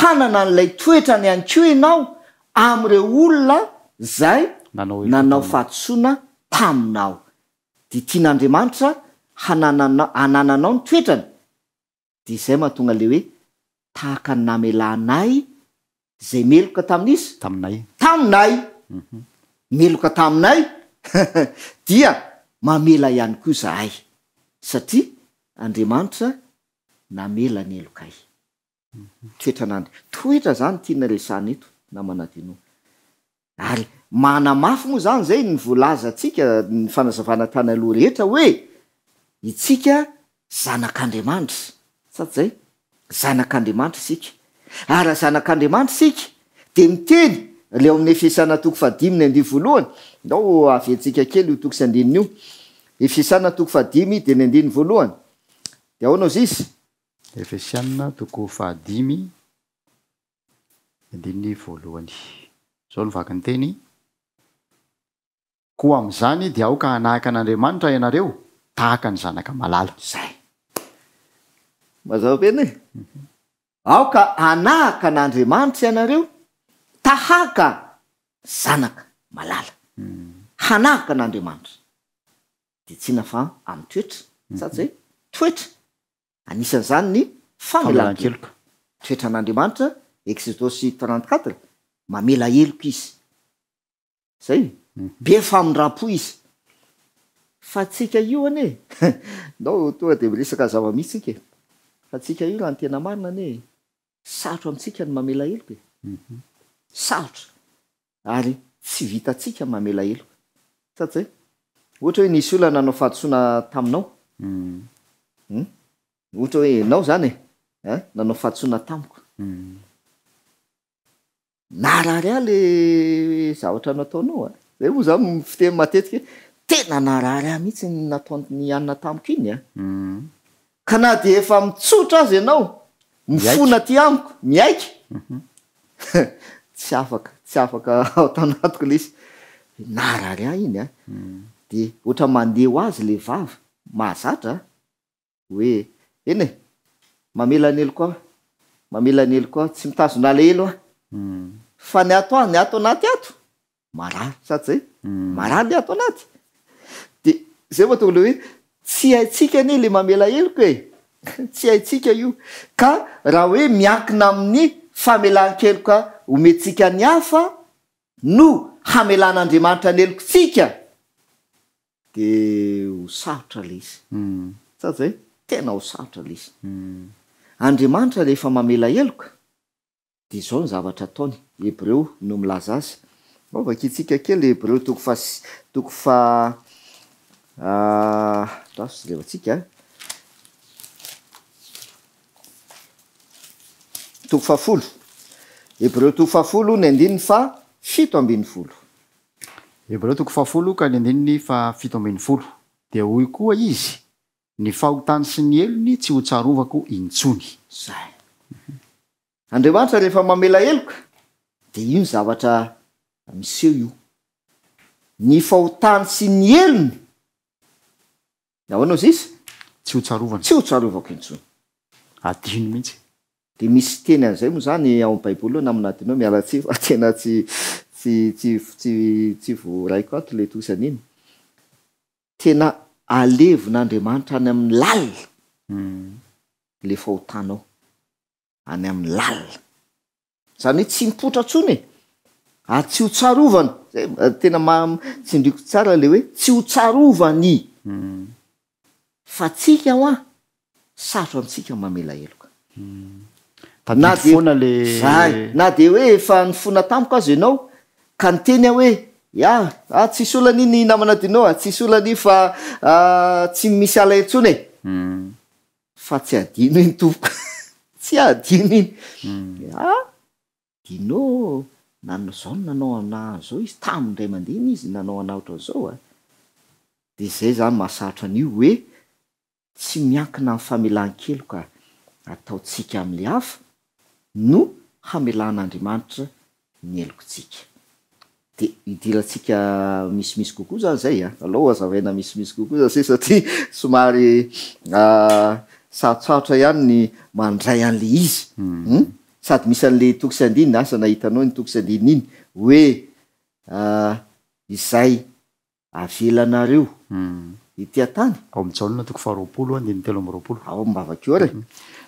hanana an'ilay toetrany ihany koa enao amin'ireo olona zay nanao fahadisoana taminao. Dia tian'Andriamanitra hananana hanananao ny toetrany. Dia izay mahatonga ilay hoe tahaka ny namelanay izay meloka tamin'iza? Taminay. Taminay! Meloka taminay dia mamela ihany koa izahay satria Andriamanitra namela ny helokay. Toetran'Andri. Toetra izany tiana resahana eto namana Dino. Ary manamafy moa izany izay ny voalazantsika, ny fanazavana tany aloha rehetra hoe itsika zanak'Andriamanitra. Sa tsy izay? Zanak'Andriamanitra isika. Ary raha zanak'Andriamanitra isika dia miteny ilay ao amin'ny Efesiana toko fahadimy ny andininy voalohany, ndao averintsika kely io toko sy andininy io. Efesiana toko fahadimy dia ny andininy voalohany. Dia ahoana ozy izy? Efesiana toko fahadimy andininy voalohany. Izao no vaky ny teny, Koa amin'izany dia aoka hanahaka an'Andriamanitra ianareo, tahaka ny zanaka malala. Izay. Mazava be anie. Aoka hanahaka an'Andriamanitra ianareo, tahaka zanaka malala. Hanahaka an'Andriamanitra. Dia tsy inona fa amin'ny toetra. Sa tsy izay? Toetra. Anisan'izany ny famelan-keloka. Toetran'Andriamanitra Exodosy 34, mamela heloka izy. Zay, be famindram-po izy. Fa tsika io anie, ndao tonga dia miresaka zava-misy tsika e. Fa tsika io raha ny tena marina anie, sarotra amintsika ny mamela heloka e. Sarotra. Ary tsy vitantsika ny mamela heloka. Sa tsy zay? Ohatra hoe nisy olona nanao fahadisoana taminao. Hum. Ohatra hoe ianao zany e, hein, nanao fahadisoana tamiko. Naharary ahy le zavatra nataonao a! Zay moa zany fiteny matetika hoe tena naharary ahy mihitsy ny nataon'i anona tamiko iny a! Ka na dia efa mitsotra aza ianao, mifona aty amiko, miaiky, tsy afaka, tsy afaka ao tanatiko le izy. Naharary ahy iny a! Dia ohatra mandeha ho azy le vava, mahazatra a! Hoe, eny e, mamela ny heloko aho, mamela ny heloko aho, tsy mitazona alahelo aho. Fa ny ato aho, ny ato anaty ato, marary, sa tsy zay? Marary le ato anaty. De zay mahatonga le hoe, tsy haintsika anie le mamela heloka e! Tsy haintsika io. Ka raha hoe miankina amin'ny famelan-keloka omentsika ny hafa no hamelan'Andriamanitra ny helokontsika, De ho sarotra le izy. Sa zay? Tena ho sarotra le izy. Andriamanitra rehefa mamela heloka de izao ny zavatra ataony, Hebreo no milaza azy. Ao vakintsika kely Hebreo toko faha toko faha andraso jerevantsika a. Toko fahafolo. Hebreo toko fahafolo ny andininy faha 17. Hebreo toko fahafolo ka ny andininy faha 17. Dia hoy koa izy, Ny fahotany sy ny helony tsy ho tsarovako intsony. Zay. Andriamanitra rehefa mamela heloka dia io ny zavatra miseho io. Ny fahotany sy ny helony, ahoana ozy izy? Tsy ho tsarovana. Tsy ho tsarovako intsony. Adino mihitsy. Dia misy teny an'izay moa izany ao amin'ny baiboly ao namana adino miala tsiny fa tena tsy tsy tsy tsy tsy voaraiko ato ilay tosy an'iny. Tena alevon'Andriamanitra any amin'ny lalina ilay fahotanao. Any amin'ny lalina. Izany hoe tsy mipoitra intsony e! Ary tsy ho tsarovana. Zay, tena ma- tsindriako tsara ilay hoe tsy ho tsarovany. Fa tsika hoa, sarotra amintsika ny mamela heloka. Na Tadidy dia, foana le. zay, na dia hoe efa nifona tamiko aza ianao, ka niteny aho hoe, ya, ah tsisy olana iny namana Dino a, tsisy olana iny fa tsy misy ala intsony e. Fa tsy adino iny tompoko, tsy adino iny. Ah, Dino nanao zao no nanao anah an'izao izy, tamin'ny indray mandeha iny izy nanao anah ohatran'izao a. Dia izay izany mahasarotra an'io hoe tsy miankina amin'ny famelan-keloka ataontsika amin'ilay hafa no hamelan'Andriamanitra ny helokontsika. Dia hidirantsika misimisy kokoa izany izay a! Alao hazavaina misimisy kokoa izany izay satria somary sarotsarotra ihany ny mandray an'ilay izy. Hum? Sady misy an'ilay toko sy andininy, asa na hitanao iny toko sy andininy iny, hoe izay Avelanareo ety an-tany. Ao amin'ny Jaona toko faharoapolo andininy 23. Ao am-bavaka eo ary e.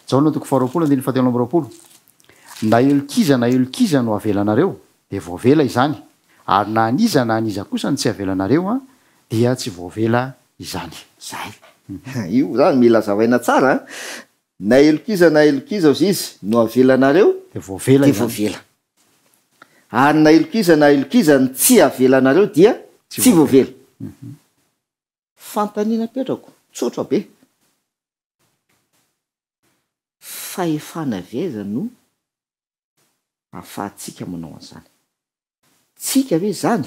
Jaona toko faharoapolo andininy fahatelo amby 20. Na helok'iza na helok'iza no avelanareo, dia voavela izany, ary na an'iza na an'iza kosa no tsy avelanareo, dia tsy voavela izany. Zay. Io zany mila azavaina tsara an. Na helok'iza na helok'iza ozy izy no avelanareo, Dia voavela dia izany. voavela. Ary na helok'iza na helok'iza no tsy avelanareo dia tsy voavela. Fanontaniana apetrako, tsotra be. Fahefana avy aiza no ahafahantsika manao an'izany? Tsika ve izany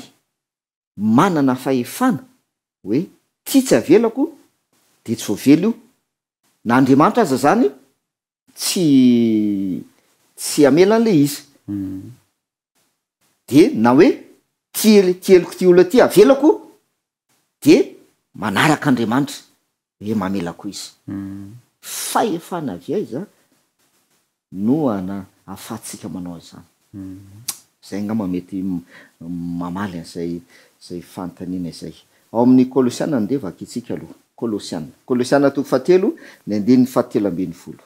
manana fahefana hoe ty tsy avelako dia tsy voavela io? Na Andriamanitra aza izany tsy tsy hamela an'ilay izy. Dia na hoe ty ty heloko ty olona ty avelako dia manaraka Andriamanitra hoe mamela koa izy. Fahefana avy aiza no ana ahafahantsika manao an'izany? Izay angamba mety mamaly an'izay izay fanontaniana izay. Ao amin'ny Kolosiana andeha vakintsika aloha. Kolosiana. Kolosiana toko fahatelo, ny andininy fahatelo ambin'ny folo.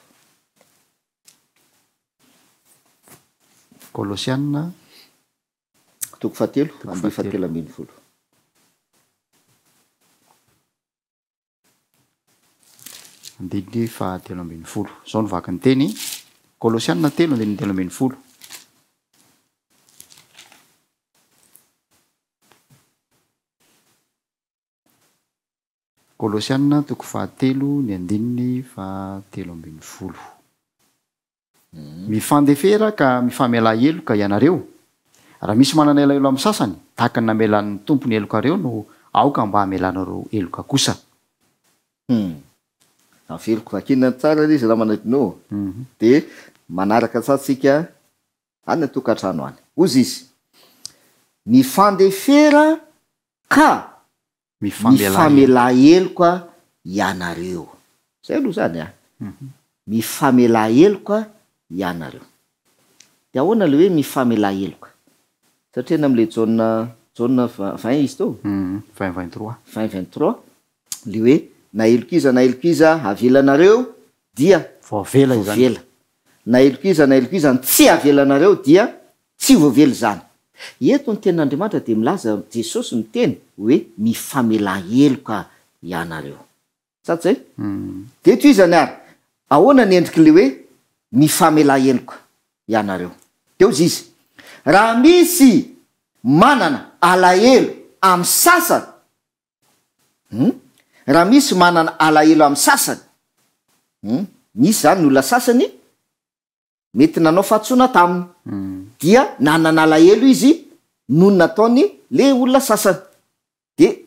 Kolosiana. Toko fahatelo, andininy fahatelo ambin'ny folo. Andininy fahatelo ambin'ny folo. Izao no vaky ny teny. Kolosiana 3 andininy 13. Kolosiana toko fahatelo ny andininy fahatelo ambin'ny folo. Mifandefera ka mifamelà heloka ianareo. Raha misy manana alahelo amin'ny sasany, tahaka ny namelan'ny Tompo ny helokareo no aoka mba hamelanareo heloka kosa. Hum. Averiko vakina tsara ilay izy raha manadino. Dia manaraka tsara tsika any an-tokantrano any. Hozy izy, Mifandefera ka Mifamelà heloka ianareo. Zay aloha zany a. Mifamelà heloka ianareo. De ahoana le hoe mifamelà heloka? Satria any am'le Jaona, Jaona 20 izy teo? 20 23. 20 23, le hoe na heloka iza na heloka iza avelanareo dia voavela izany. Voavela. Na heloka iza na heloka iza ny tsy avelanareo dia tsy voavela izany. Eto ny tenin'Andriamanitra dia milaza, Jesosy miteny hoe mifamelà heloka ianareo. Sa tsy zay? Dia tohizany ary, ahoana ny endrik'ilay hoe mifamelà heloka ianareo? Dia hozy izy, raha misy manana alahelo amin'ny sasany, hum, raha misy manana alahelo amin'ny sasany, hum, misy izany ny olona sasany mety nanao fahadisoana taminy, dia nanana alahelo izy noho ny nataony le olona sasany. De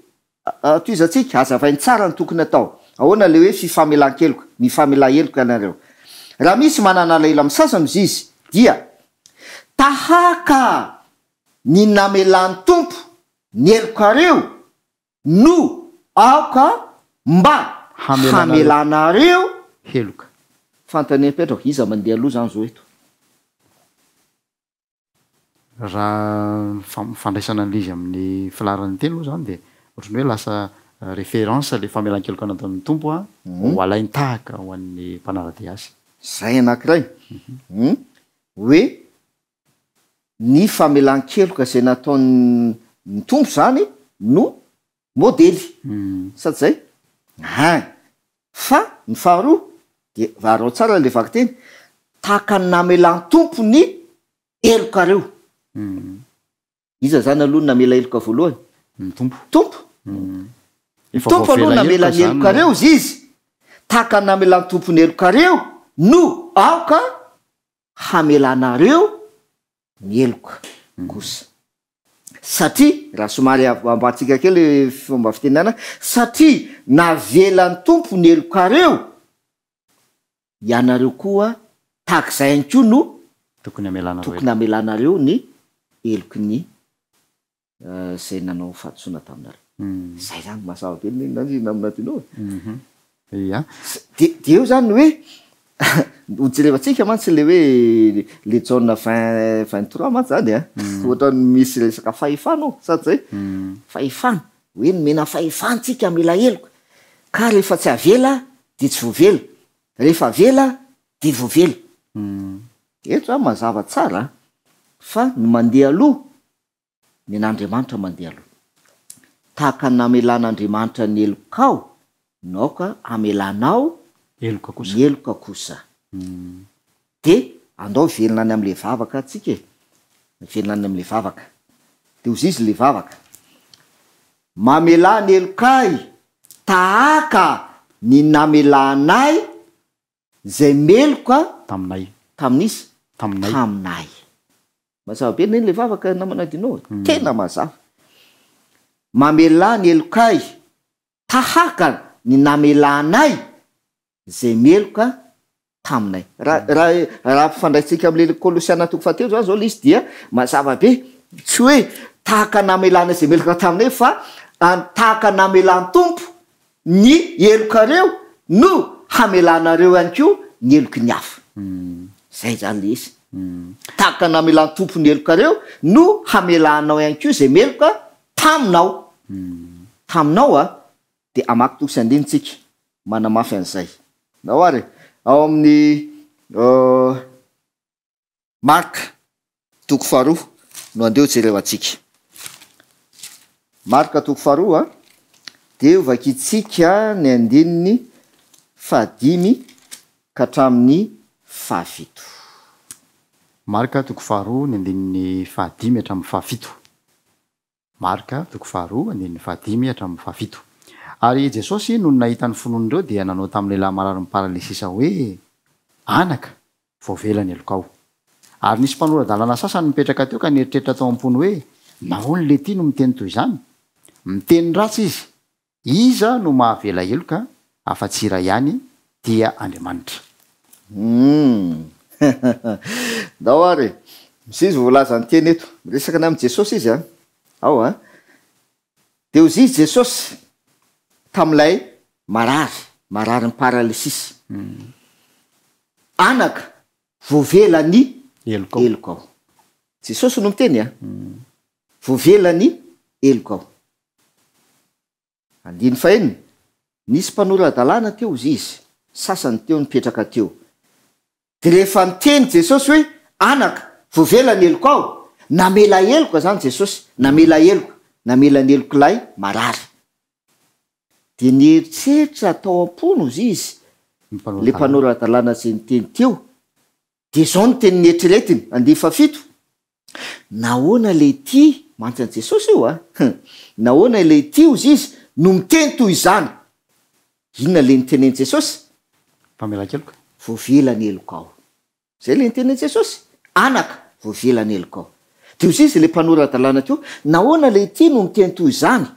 tohizantsika, hazavainy tsara ny tokony atao. Ahoana le hoe fifamelan-keloka? Mifamela heloka ianareo. Raha misy manana alahelo amin'ny sasany hozy izy, dia tahaka ny namelan'ny Tompo ny helokareo no aoka mba hamelanareo heloka. Fanontaniana mipetraka, iza mandeha aloha izany izao eto? Raha ny fandraisana an'ilay izy amin'ny filaharan'ny teny moa izany dia ohatran'ny hoe lasa référence ilay famelan-keloka nataon'ny Tompo ho alain-tahaka ho an'ny mpanara-dia azy. Izay anankiray. Hoe ny famelan-keloka izay nataon'ny Tompo izany no modely. Sa tsy izay? Ein. Fa ny faharoa, dia araho tsara ilay vakiteny, tahaka ny namelan'ny Tompo ny helokareo. Iza izany aloha no namela heloka voalohany? Ny Tompo. Tompo. Ny Tompo aloha namela ny helokareo, hozy izy. Tahaka ny namelan'ny Tompo ny helokareo no aoka hamelanareo ny heloka kosa. Satria, raha somary ambarantsika kely ilay fomba fitenenana, satria navelan'ny Tompo ny helokareo, ianareo koa tahaka izay ihany koa no Tokony hamelanareo tokony hamelanareo ny heloky ny izay nanao fahadisoana taminareo. Izay izany mazava be ny nenina namana Dino e. Ia. Dia dia eo izany ny hoe hojerevantsika mantsy ilay hoe le Jaona 20 23 mantsy izany an, ohatran'ny misy resaka fahefana ao, sa tsy izay? Fahefana, hoe nomena fahefana tsika hamela heloka, ka rehefa tsy avela dia tsy voavela, rehefa avela dia voavela. Eto izany mazava tsara fa ny mandeha aloha ny an'Andriamanitra mandeha aloha. Tahaka ny namelan'Andriamanitra ny helokao no aoka hamelanao Heloka kosa. ny heloka kosa. Dia andao hiverina any amin'ilay vavaka tsika e. Hiverina any amin'ilay vavaka. Dia hozy izy ilay vavaka. Mamelà ny helokay tahaka ny namelanay izay meloka Taminay. tamin'iza? Taminay. Taminay. Mazava be neny le vavaka namana Dino e. Tena mazava. Mamelà ny helokay tahaka ny namelanay izay meloka taminay. Raha raha raha ampifandraisintsika amin'ilay Kolosiana toko fahatelo zany zao le izy dia mazava be. Tsy hoe tahaka namelana izay meloka taminay fa tahaka namelan'ny Tompo ny helokareo no hamelanareo ihany koa ny heloky ny hafa. Zay zany le izy. Tahaka namelan'ny Tompo ny helokareo no hamelanao ihany koa izay meloka taminao. Taminao a, dia hamaky toko sy andininy tsika manamafy an'izay. Ndao ary ao amin'ny Marka. toko faharoa no andeha ho jerevantsika. Marka toko faharoa dia ho vakintsika ny andininy fahadimy ka hatramin'ny fahafito. Marka toko faharoa ny andininy fahadimy hatramin'ny fahafito. Marka toko faharoa andininy fahadimy hatramin'ny fahafito. Ary Jesosy nony nahita ny finoan'ireo dia nanao tamin'ny lehilahy mararin'ny paralysisa hoe, Anaka, voavela ny helokao. Ary nisy mpanora-dalàna sasany nipetraka teo ka nieritreritra tao am-pony hoe, Nahoana ilay no miteny toy izany? Miteny ratsy izy. Iza no mahavela heloka afa-tsy iray ihany, dia Andriamanitra. Humm. Ndao ary e. Misy izy voalaza ny teny eto. Miresaka ny amin'i Jesosy izy an. Ao an. Dia hozy izy Jesosy tamin'ilay marary, mararin'ny paralysis. Anaka, voavela ny helokao. Jesosy no miteny an. Voavela ny helokao. Andininy fahenina, Nisy mpanora-dalàna teo hozy izy, sasany teo nipetraka teo. Dia rehefa niteny Jesosy hoe, Anaka, voavela ny helokao, namela heloka izany Jesosy, namela heloka, namela ny helok'ilay marary. Dia nieritreritra tao am-pony hozy izy, ilay mpanora-dalàna izay niteny teo, Dia izao no teny neritreretiny, andiany fahafito, Nahoana ilay ity, mantsy an'i Jesosy io a, nahoana ilay ity, hozy izy, no miteny toy izany? Inona ilay notenenin'i Jesosy? Famelan-keloka. Voavela ny helokao. Izay ilay notenenin'i Jesosy. Anaka, voavela ny helokao. Dia hozy izy ilay mpanora-dalàna teo, Nahoana ilay ity no miteny toy izany?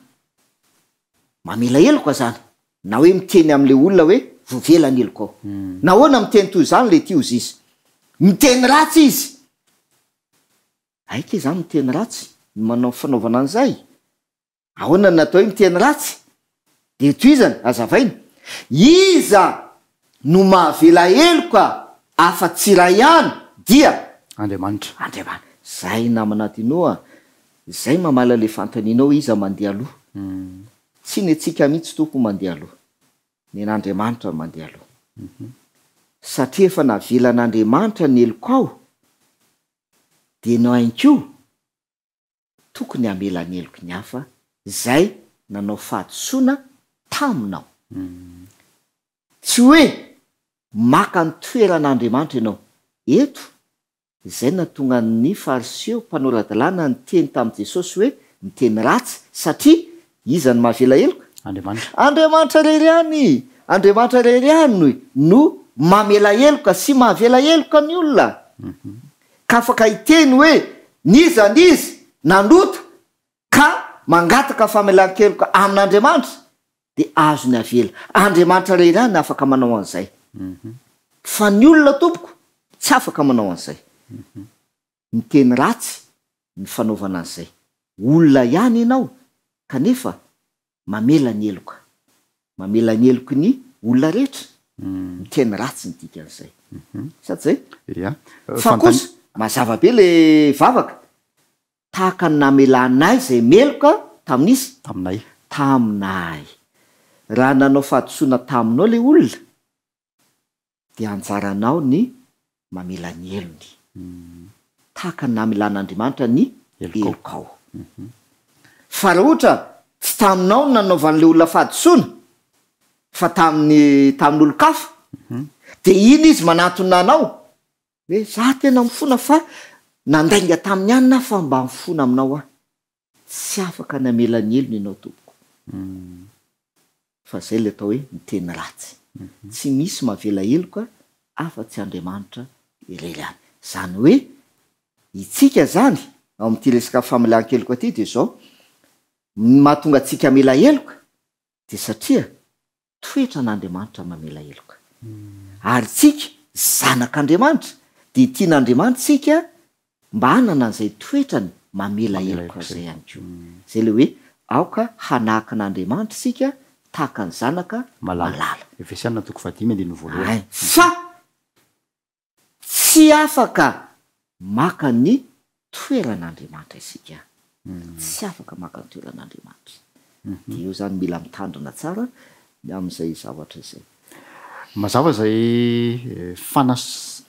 Mamela heloka izany. Na hoe miteny amin'ilay olona hoe voavela ny helokao. Nahoana miteny toy izany ilay ity hozy izy? Miteny ratsy izy! Aika izany miteny ratsy ny manao fanaovana an'izay? Ahoana no atao hoe miteny ratsy? Dia tohizana, hazavaina. Iza no mahavela heloka afa-tsy iray ihany dia. Andriamanitra. Andriamanitra. Izay namana Dino a! Izay mamaly an'ilay fanontanianao hoe iza mandeha aloha. Tsy ny antsika mihitsy Tompo mandeha aloha. Ny an'Andriamanitra no mandeha aloha. Satria efa navelan'Andriamanitra ny helokao dia ianao ihany koa tokony hamela ny heloky ny hafa izay nanao fahadisoana taminao. Tsy hoe maka ny toeran'Andriamanitra ianao. Eto Izay nahatonga ny Fariseo mpanora-dalàna niteny tamin'i Jesosy hoe miteny ratsy, satria iza no mahavela heloka? Andriamanitra. Andriamanitra irery ihany! Andriamanitra irery ihany no mamela heloka sy mahavela heloka ny olona. Ka afaka hiteny hoe n'iza n'iza nanota ka mangataka famelan-keloka amin'Andriamanitra dia azony avela. Andriamanitra irery ihany no afaka manao an'izay. Fa ny olona tompoko tsy afaka manao an'izay. Miteny ratsy ny fanaovana an'izay. Olona ihany ianao kanefa mamela ny heloka. Mamela ny heloky ny olona rehetra. Miteny ratsy ny dikan'izay. Sa tsy izay? Ia. Fa kosa mazava be le vavaka. Tahaka ny namelanay izay meloka tamin'iza? Taminay. Taminay. Raha nanao fahadisoana taminao ilay olona, dia anjaranao ny mamela ny helony. Tahaka ny namelan'Andriamanitra ny helokao. Fa raha ohatra tsy taminao no nanaovan'ilay olona fahadisoana, fa tamin'ny tamin'olon-kafa, dia iny izy manatona anao, Hoe za tena mifona fa nandainga tamin'ny anona aho fa mba mifona aminao aho. Tsy afaka ny hamela ny helony ianao tompoko. Fa zay ilay atao hoe miteny ratsy. Tsy misy mavela heloka afa tsy Andriamanitra irery ihany. Zany hoe itsika zany ao amin'ity resaka famelan-keloka ity dia izao, ny mahatonga antsika hamela heloka dia satria Toetran'Andriamanitra mamela heloka. Ary tsika, zanak'Andriamanitra, dia tian'Andriamanitra isika mba hanana an'izay toetrany mamela heloka izay ihany koa. Izay ilay hoe aoka hanahaka an'Andriamanitra isika tahaka ny zanaka malala. Efesiana toko fahadimy andininy voalohany. Fa Tsy afaka maka ny toeran'Andriamanitra isika. Tsy afaka maka ny toeran'Andriamanitra. Dia eo izany mila mitandrina tsara ny amin'izay zavatra izay. Mazava izay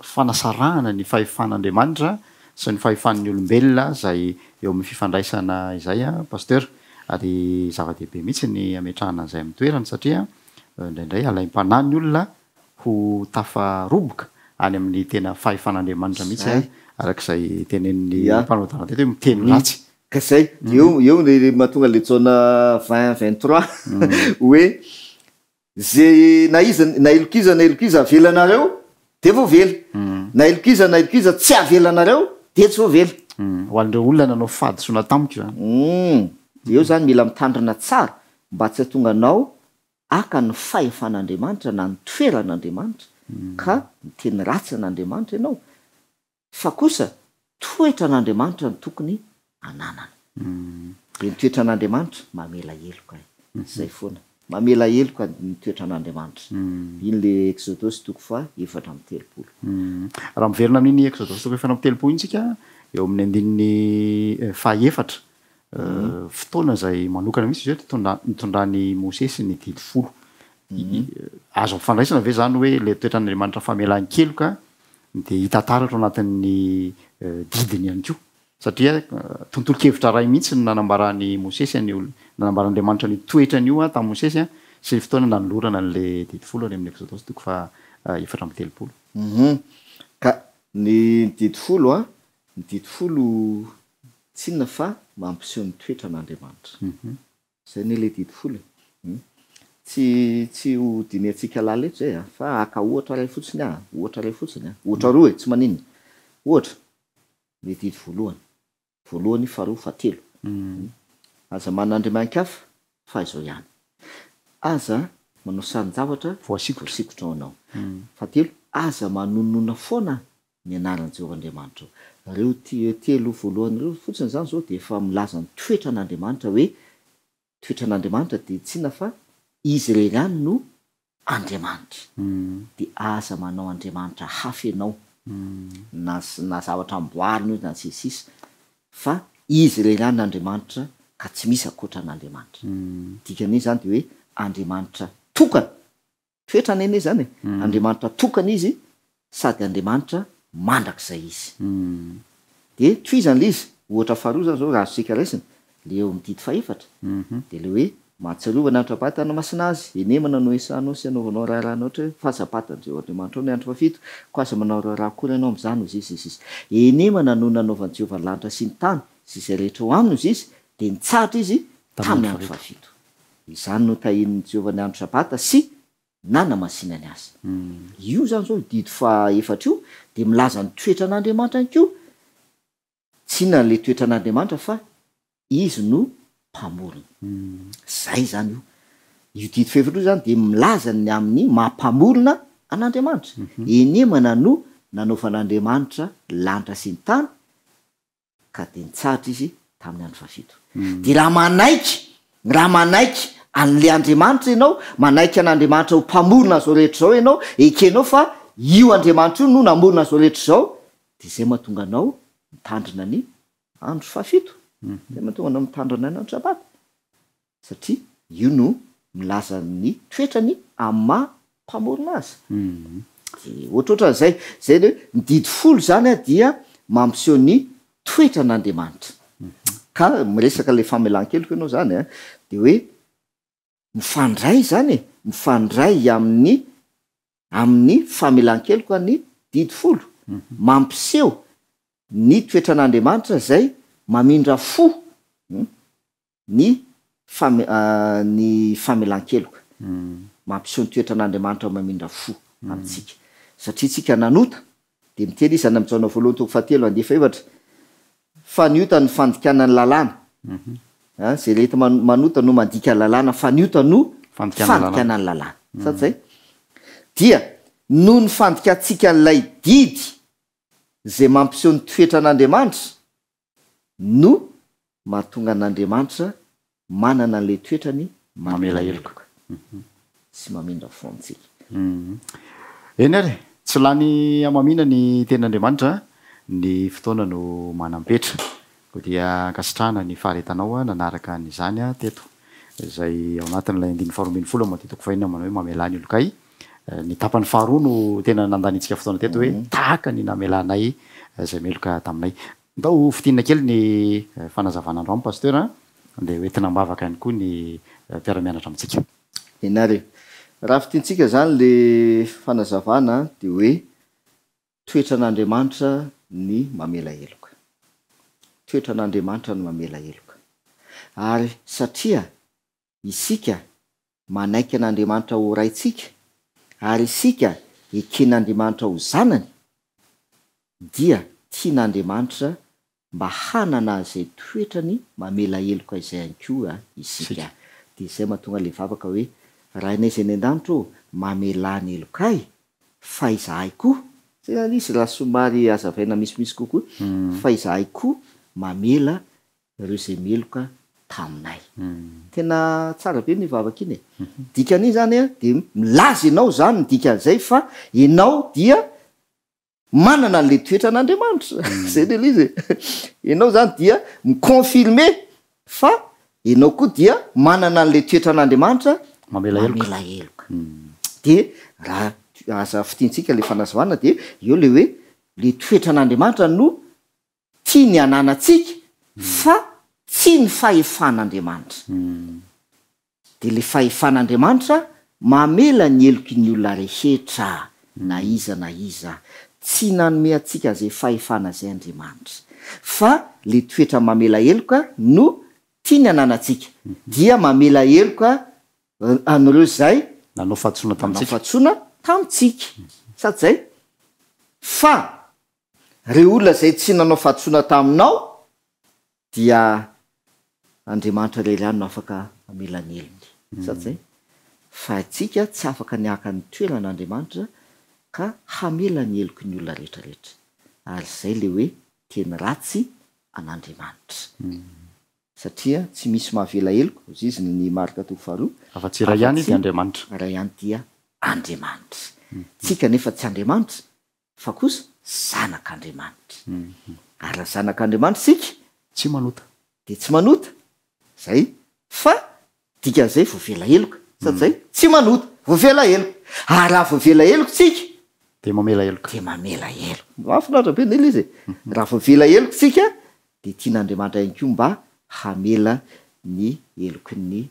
fanasarahana ny fahefan'Andriamanitra sy ny fahefan'ny olombelona izay eo amin'ny fifandraisana izay Pasteur. Ary zava-dehibe mihitsy ny hametrahana an'izay amin'ny toerany satria indraindray alaim-panahy ny olona ho tafaroboka any amin'ny tena fahefan'Andriamanitra mihitsy araka izay tenenin'ny mpanao dalàna teto hoe miteny ratsy. Ka zay, eo eo le mahatonga le Jaona vingt 23 hoe Ze na iza na heloka iza na heloka iza avelanareo de voavela, na heloka iza na heloka iza tsy avelanareo de tsy voavela. Ho an'ireo olona nanao fahadisoana tamiko izany. Humm, eo zany mila mitandrina tsara mba tsy hatonga anao haka ny fahefan'Andriamanitra na ny toeran'Andriamanitra ka miteny ratsy an'Andriamanitra ianao. Fa kosa toetran'Andriamanitra no tokony ananana. Dia ny toetran'Andriamanitra mamela heloka e. Zay foana. Mamela heloka ny toetran'Andriamanitra. Iny le Eksodosy toko faha 34. Raha miverina amin'iny Eksodosy toko 34 iny tsika, eo amin'ny andininy faha efatra, fotoana izay manokana mihitsy izy io nitondra- nitondran'i Mosesy ny didy folo. Azo ampifandraisina ve izany hoe ilay toetran'Andriamanitra famelan-keloka dia hita taratra ao anatin'ny didiny ihany koa, satria tontolon-kevitra iray mihitsy no nanambaran'i Mosesy an'io, nanambaran'Andriamanitra an'io toetrany io tamin'i Mosesy sy ny fotoana nanolorana an'ilay didy folo any amin'ny Eksodosy toko faha 34. Hum. Ka ny didy folo an, ny didy folo tsy inona fa mampiseho ny toetran'Andriamanitra. Zay anie le didy folo e. Hum. Tsy tsy ho dinihantsika lalina eto zay a, fa haka ohatra iray fotsiny aho a, ohatra iray fotsiny a, ohatra roa e, tsy maninona. Ohatra, le didy voalohany, voalohany, faharoa, fahatelo. Hum. Aza manana andriamani-kafa fa izao ihany. Aza manao sarin-javatra voasikotra ho anao. Fahatelo, aza manonona foana ny anaran'i Jehovah Andriamanitrao. Ireo telo voalohany ireo fotsiny izany izao dia efa milaza ny toetran'Andriamanitra hoe toetran'Andriamanitra dia tsy inona fa Izy irery ihany no Andriamanitra. Dia aza manao andriamanitra hafa ianao na na zavatra amboarina io na sy ny sisa fa Izy irery ihany Andriamanitra ka tsy misy ankoatra an'Andriamanitra. Dikan'iny izany dia hoe Andriamanitra tokana. Toetrany anie izany e! Andriamanitra tokana Izy sady Andriamanitra mandrakizay Izy. Dia tohizana ilay izy, ohatra faharoa izany izao raha azontsika raisina, ilay eo amin'ny didy fahefatra, dia ilay hoe mahatsiarova ny andro sabata hanamasina azy, henemana no iasanao sy anaovanao raharahanao ohatra hoe fa sabatan'i Jehovah Andriamanitrao ny andro fahafito, koa aza manao raharaha akory ianao amin'izany, hoy izy, sy ny sisa. Henemana no nanaovan'i Jehovah ny lanitra sy ny tany sy izay rehetra ao aminy, hoy izy, dia nitsahatra Izy tamin'ny andro fahafito. Izany no tahian'i Jehovah ny andro Sabata sy nanamasinany azy. Io izany izao, io didy fahaefatra io, dia milaza ny toetran'Andriamanitra ihany koa. Tsy inona ilay toetran'Andriamanitra fa Izy no Mpamorona. Izay izany io. Io didy fahefatra io izany dia milaza ny amin'ny maha Mpamorona an'Andriamanitra. Enemana no nanaovan'Andriamanitra lanitra sy ny tany, ka dia nitsahatra izy tamin'ny andro fahafito. Dia raha manaiky, raha manaiky an'ilay Andriamanitra ianao, manaiky an'Andriamanitra ho Mpamorona an'izao rehetra izao ianao, ekenao fa io Andriamanitra io no namorona an'izao rehetra izao, dia izay mahatonga anao mitandrina ny andro fahafito, izay mahatonga anao mitandrina ny andro sabata. Satria io no milaza ny toetrany amin'ny maha mpamorona azy. Dia ohatrohatran'izay. Izay ilay hoe ny didy folo izany dia mampiseho ny toetran'Andriamanitra. Ka miresaka ilay famelan-keloka ianao izany an, dia hoe mifandray izany e, mifandray amin'ny amin'ny famelan-keloka ny didy folo. Mampiseho ny toetran'Andriamanitra izay mamindra fo. Ny fame ny famelan-keloka. Mampiseho ny toetran'Andriamanitra mamindra fo amintsika. Satria tsika nanota, dia miteny izy any amin'ny Jaona voalohany toko fahatelo andiany fahefatra, fa ny ota no fandikana ny lalàna. An, izay rehetra manota no mandika lalàna, fa ny ota no fandikana ny lalàna. Sa tsy izay? Dia noho ny fandikantsika an'ilay didy izay mampiseho ny toetran'Andriamanitra, no mahatonga an'Andriamanitra manana an'ilay toetrany mamela heloka sy mamindra fo amintsika. Eny ary, tsy lany hamamiana ny tenin'Andriamanitra, ny fotoana no manam-petra. Koa dia ankasitrahana ny faharetanao nanaraka an'izany teto, izay ao anatin'ilay andininy faharoa ambin'ny folo amin'ny Matio toko fahenina manao hoe mamelà ny helokay. Ny tapany faharoa no tena nandaniantsika fotoana teto hoe tahaka ny namelanay izay meloka taminay. Ndao ho fintinina kely ny fanazavana androany Pasteur a, dia ho entina am-bavaka ihany koa ny mpiara-mianatra amintsika. Eny ary e. Raha fintintsika izany le fanazavana dia hoe toetran'Andriamanitra ny mamela heloka. Toetran'Andriamanitra ny mamela heloka. Ary satria isika manaiky an'Andriamanitra ho Raintsika ary isika eken'Andriamanitra ho zanany, dia tian'Andriamanitra mba hanana izay toetrany mamela heloka izay ihany koa isika. Dia izay mahatonga ilay vavaka hoe, Rainay izay any an-danitra ô, mamelà ny helokay, fa izahay koa, izay izany izy raha somary hazavaina misimisy kokoa, fa izahay koa mamela ireo izay meloka taminay. Tena tsara be ny vavaka iny e. Dikan'iny izany an, dia milaza ianao izany ny dikan'izay fa ianao dia manana an'ilay toetran'Andriamanitra. Izay ilay izy e. Ianao izany dia mi-confirmer fa ianao koa dia manana an'ilay toetran'Andriamanitra Mamela heloka. Mamela heloka. Dia raha aza fintintsika ilay fanazavana dia eo ilay hoe ilay toetran'Andriamanitra no tiany hananantsika fa tsy ny fahefan'Andriamanitra. Dia ilay fahefan'Andriamanitra mamela ny heloky ny olona rehetra na iza na iza. Tsy nanome antsika izay fahefana izay Andriamanitra. Fa ilay toetra mamela heloka no tiany hananantsika. Dia mamela heloka an'ireo izay Nanao fahadisoana nanao tamintsika. fahadisoana tamintsika. Sa tsy izay? Fa Ireo olona izay tsy nanao fahadisoana taminao dia Andriamanitra irery ihany no afaka mamela ny helony. Sa tsy izay? Fa isika tsy afaka ny haka ny toeran'Andriamanitra ka hamela ny heloky ny olona rehetra rehetra. Ary izay ilay hoe teny ratsy an'Andriamanitra. Satria tsy misy mahavela heloka, hoy izy ny Marka toko faharoa, Afa-tsy iray ihany dia Andriamanitra. Iray ihany dia Andriamanitra. Tsika anefa tsy Andriamanitra fa kosa zanak'Andriamanitra. Ary raha zanak'Andriamanitra isika, Tsy manota. dia tsy manota, izay, fa dikan'izay voavela heloka, sa tsy izay? Tsy manota, voavela heloka. Ary raha voavela heloka isika, Dia mamela heloka. Dia mamela heloka. Mahafinaritra be anie ilay izy e! Raha voavela heloka isika, dia tian'Andriamanitra ihany koa mba hamela ny heloky ny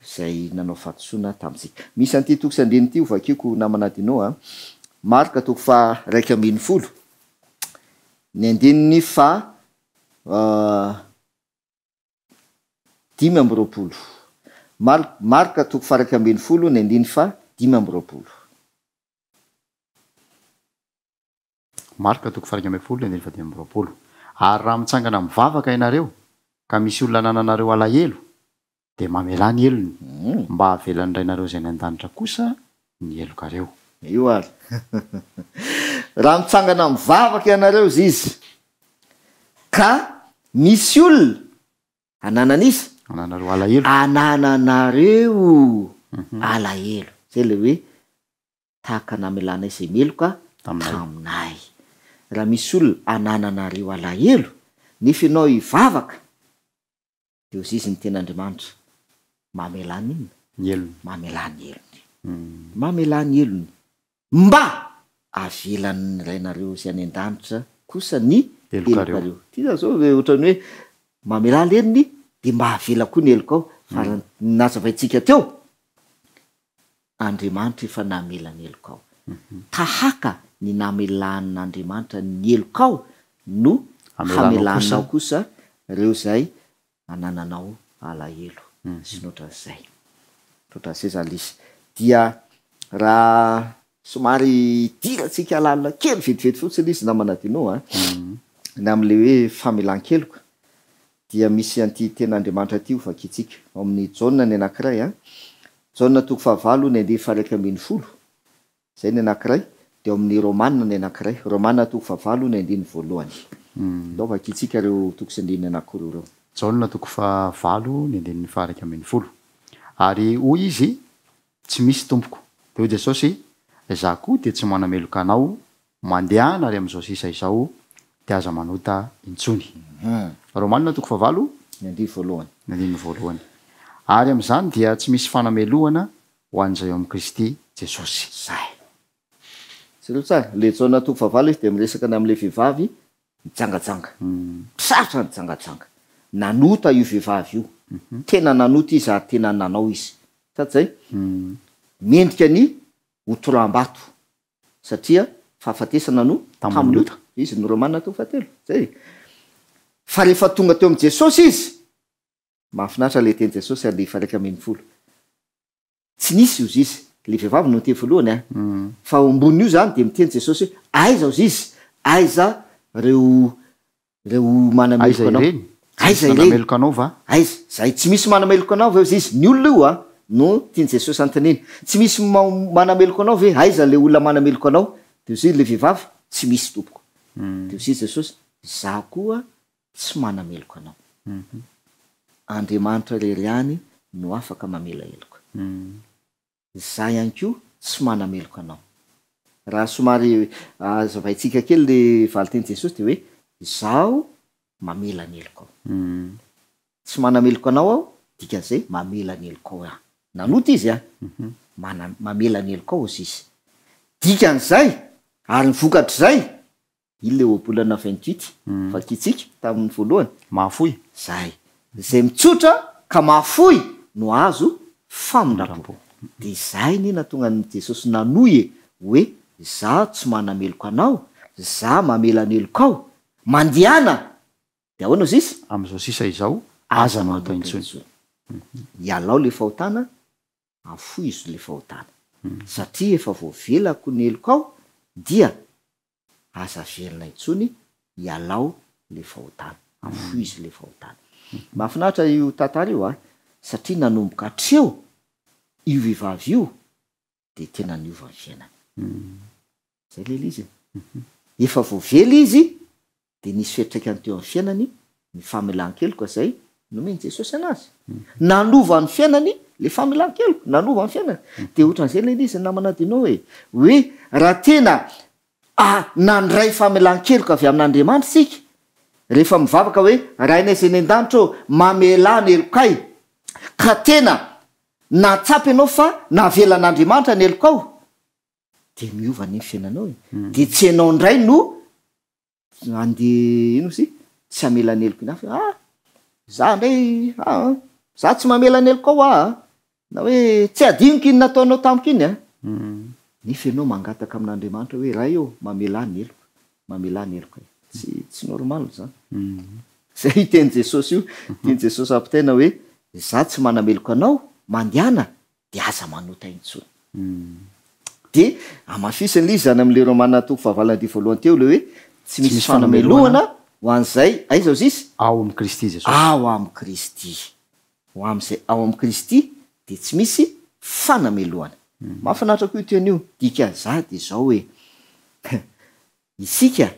izay nanao fahadisoana tamintsika. Misy an'ity toko sy andininy ity hovakiko namana Dino a. Marka toko faha 11, ny andininy faha 25. Marka toko faha 11, ny andininy faha 25. Marka toko faha 11 andininy faha 25. Ary raha mitsangana mivavaka ianareo, ka misy olona anananareo alahelo, dia mamelà ny helony, mba havelan'ny Rainareo izay any an-danitra kosa ny helokareo. Io ary. Raha mitsangana mivavaka ianareo, hozy Izy, ka misy olona ananan'iza? Ananareo alahelo. Anananareo alahelo. Izay ilay hoe tahaka namelanay izay meloka taminay. Raha misy olona anananareo alahelo, nefa ianao hivavaka, dia hozizy ny tenin'Andriamanitra, mamelà ny inona? Ny helony. Mamelà ny helony. Mamelà ny helony. Mba avelan'ny Rainareo izay any an-danitra kosa ny helokareo. Ity zany zao ohatran'ny hoe mamelà ny helony dia mba avela koa ny helokao. Fa raha ny nazavaintsika teo, Andriamanitra efa namela ny helokao. Tahaka ny namelan'Andriamanitra ny helokao no hamelanao kosa ireo izay anananao alahelo sy ny ohatran'izay. Ohatran'izay izany ilay izy. Dia raha somary hidirantsika lalina kely vetivety fotsiny izy namana Dino a, ny amin'ilay hoe famelan-keloka dia misy an'ity tenin'Andriamanitra ity ho vakintsika ao amin'ny Jaona ny anankiray a, Jaona toko fahavalo ny andiany faha-iraika 11, izay ny anankiray, dia ao amin'ny Romana ny anankiray, Romana toko fahavalo ny andininy voalohany. Ndao vakintsika ireo toko sy andininy anankiroa ireo. Jaona toko fahavalo ny andininy faha-11. Ary hoy izy, Tsy misy, Tompoko. Dia hoy Jesosy, Izaho koa dia tsy manameloka anao, mandehana ary amin'izao sisa izao dia aza manota intsony. Romana toko fahavalo. Ny andininy voalohany. Ny andininy voalohany. Ary amin'izany dia tsy misy fanamelohana ho an'izay ao amin'i Kristy Jesosy. Izay. Jereo tsara, le Jaona toko fahavalo izy dia miresaka ny amin'ilay vehivavy nijangajanga. Sarotra ny jangajanga. Nanota io vehivavy io. Tena nanota izy ary tena nanao izy. Sa tsy zay? Mendrika ny ho toraham-bato. Satria fahafatesana no tamin'ny ota. Izy no Romana toko fahatelo. Zay. Fa rehefa tonga teo amin'i Jesosy izy, mahafinaritra ilay teny Jesosy andiany faha 11. Tsy nisy ozy izy. Le vehivavy no niteny voalohany an. Fa ao ambonin'io zany dia miteny Jesosy hoe aiza ozy izy? Aiza reo reo manameloka Aiza anao? ireny? Tsy Aiza misy ireny? nanameloka anao va? Aiza? Zay tsy misy manameloka anao ve ozy izy? Ny olona io an no tian'i Jesosy antenena. Tsy misy manameloka anao ve? Aiza le olona manameloka anao? Dia ozy le vehivavy, tsy misy tompoko. Dia ozy Jesosy, izaho koa tsy manameloka anao. Andriamanitra irery ihany no afaka mamela heloka. Izaho ihany koa tsy manameloka anao. Raha somary hazavaintsika kely le valin-tenin'i Jesosy dia hoe, izaho mamela ny helokao. Tsy manameloka anao aho, dikan'izay mamela ny helokao aho. Nanota izy an! Mana- mamela ny helokao hozy izy. Dikan'izay, ary ny vokatr'izay, Iny le ohabolana 28 vakintsika tamin'ny voalohany. Mahafoy. Zay. Izay mitsotra ka mahafoy no azo famindram-po. Dia izay anie nahatonga an'i Jesosy nanohy e, hoe izaho tsy manameloka anao, za mamela ny helokao. Mandehana! Dia ahoana ozy izy? Amin'izao sisa izao, aza manota intsony. Ialao le fahotana, afoizo le fahotana. Satria efa voavelako ny helokao dia Aza averina intsony, ialao le fahotana, afoizo le fahotana. Mahafinaritra io tantara io a, satria nanomboka hatreo io vehivavy io dia tena niova ny fiainany. Zay le izy e. Efa voavela izy dia nisy fiantraikany teo amin'ny fiainany ny famelan-keloka izay nomen'i Jesosy anazy. Nanova ny fiainany ilay famelan-keloka, nanova ny fiainany. Dia ohatran'izay ilay izy namana Dino e, hoe raha tena nandray famelan-keloka avy amin'Andriamanitra isika, rehefa mivavaka hoe Rainay izay any an-danitra ô, mamelà ny helokay, ka tena nahatsapa ianao fa navelan'Andriamanitra ny helokao, dia miova anie ny fiainanao e. Dia tsy ianao indray no Andeha ino ozy tsy hamela ny heloky ny hafa ah! Za ndray ah! Za tsy mamela ny helokao ah! Na hoe tsy adinoko iny nataonao tamiko iny ah! Nefa ianao mangataka amin'Andriamanitra hoe Ray ô mamelà ny heloko, mamelà ny helokay. Tsy tsy normal zany. Zay io tenin'i Jesosy io, tian'i Jesosy hampitaina hoe za tsy manameloka anao, mandehana dia aza manota intsony. Dia hamafisiny ilay izy any amin'ilay Romana toko fahavalo andiany voalohany teo ilay hoe tsy misy fanamelohana ho an'izay, aiza ozy izy? Ao amin'i Kristy Jesosy. Ao amin'i Kristy. Ho amin'izay ao amin'i Kristy dia tsy misy fanamelohana. Mahafinaritra koa io teny io, dikan'izany dia izao hoe, isika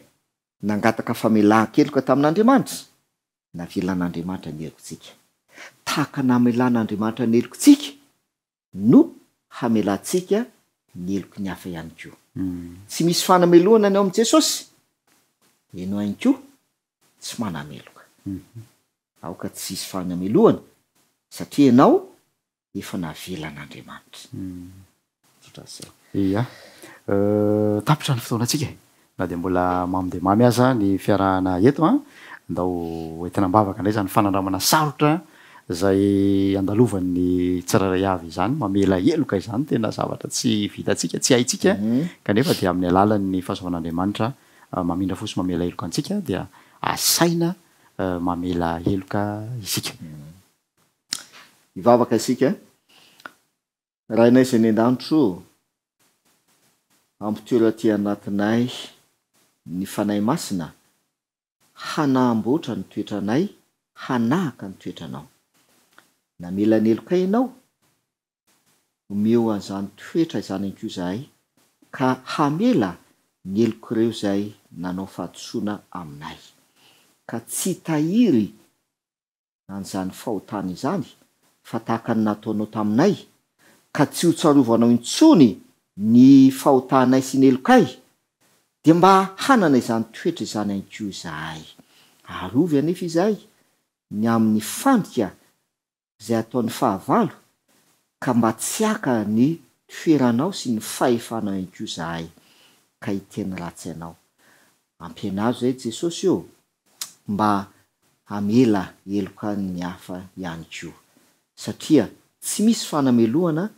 nangataka famelan-keloka tamin'Andriamanitra, Navelan'Andriamanitra ny helotsika. Tahaka namelan'Andriamanitra ny helotsika no hamelantsika ny heloky ny hafa ihany koa. Tsy misy fanamelohana ny ao amin'i Jesosy. Ianao ihany koa tsy manameloka. Aoka tsy hisy fanamelohana satria ianao efa navelan'Andriamanitra. Tsotra izay. Ia. Tapitra ny fotoanantsika e. Na dia mbola mamy dia mamy aza ny fiarahana eto an, ndao hoentina am-bavaka indray izany fanandramana sarotra izay andalovan'ny tsirairay avy izany, mamela heloka izany, tena zavatra tsy vitantsika, tsy haintsika, kanefa dia amin'ny alalan'ny fahasoavan'Andriamanitra mamindra fo sy mamela heloka antsika dia asaina mamela heloka isika. Hivavaka isika. Rainay izay any an-danitra ô, ampitoero aty anatinay ny Fanahy Masina hanamboatra ny toetranay hanahaka ny toetranao. Namela ny helokay Ianao, omeo an'izany toetra izany ihany koa izahay ka hamela ny helok'ireo izay nanao fahadisoana aminay, ka tsy hitahiry an'izany fahotana izany fa tahaka ny nataonao taminay, ka tsy ho tsarovanao intsony ny fahotanay sy ny helokay, dia mba hanana izany toetra izany ihany koa izahay. Arovy anefa izahay ny amin'ny fandrika izay ataon'ny fahavalo, ka mba tsy haka ny toeranao sy ny fahefanao ihany koa izahay. ka hiteny ratsy anao. Ampianaro izay Jesosy ô, mba hamela heloka ny hafa ihany koa. Satria tsy misy fanamelohana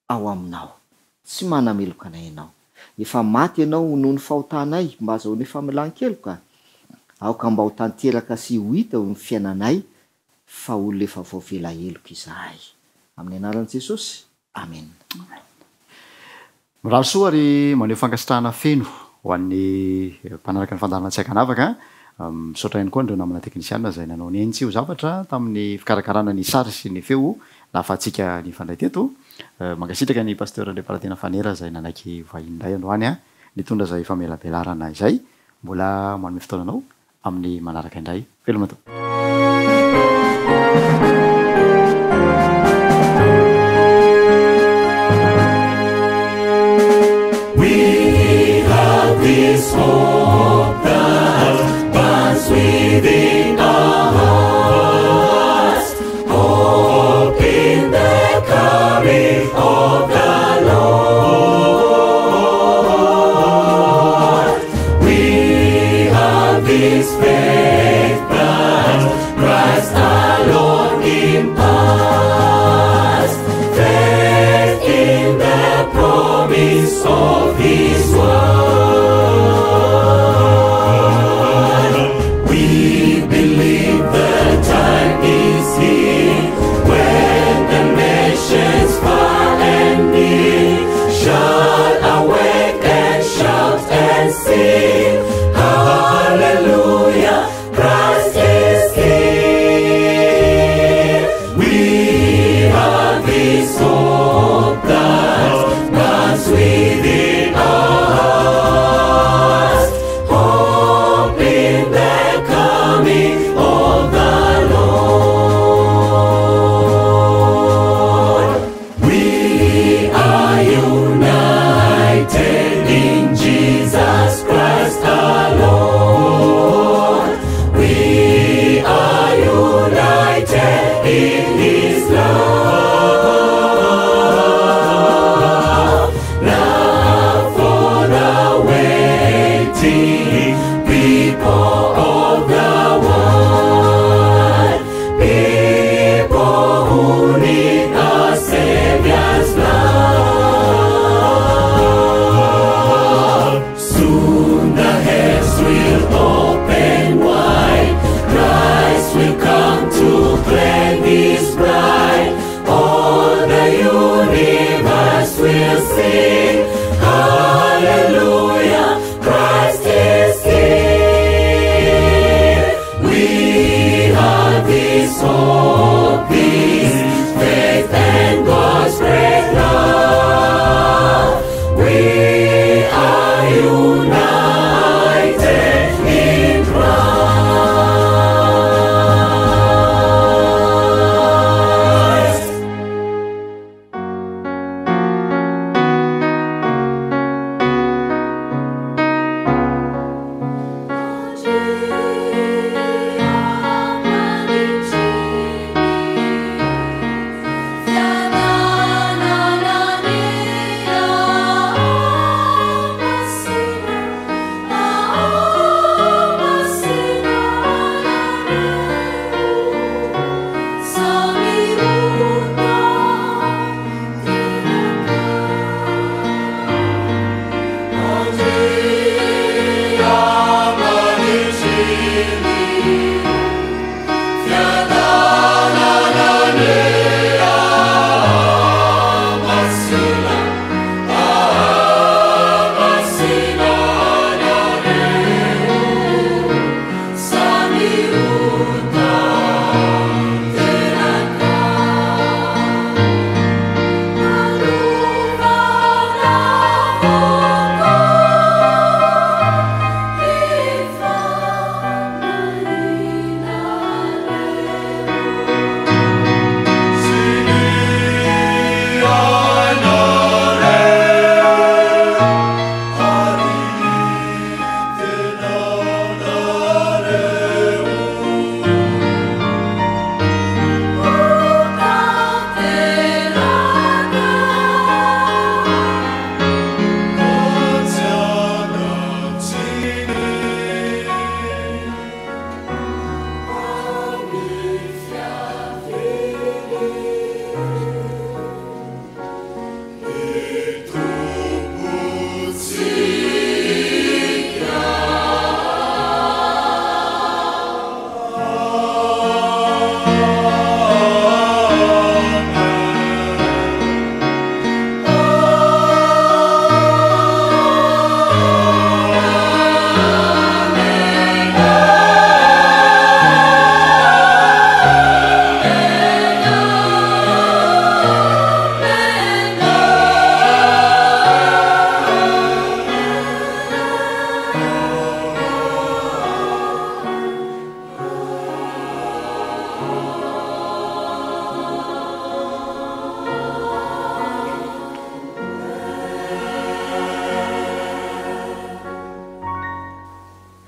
ao aminao. Tsy manameloka anay Ianao. Efa maty Ianao noho ny fahotanay mba azahoanay famelan-keloka. Aoka mba ho tanteraka sy ho hita eo amin'ny fiainanay fa olona efa voavela heloka izahay. Amin'ny anaran'i Jesosy. Amena. Mirary soa ary maneho fankasitrahana feno ho an'ny mpanaraka ny fandaharana tsy ankanavaka. Misaotra ihany koa an'ireo namana teknisiana izay nanao ny ainy tsy ho zavatra tamin'ny fikarakarana ny sary sy ny feo nahafahantsika nifandray teto. Mankasitraka ny Pasteur Andriamparatena Fanera izay nanaiky ho vahiny indray androany nitondra izay famelabelarana izay. Mbola manome fotoana anao amin'ny manaraka indray. Veloma tompoko. We have this hope that burns within our hearts, hope in the coming of the Lord. We have this faith that Christ alone is.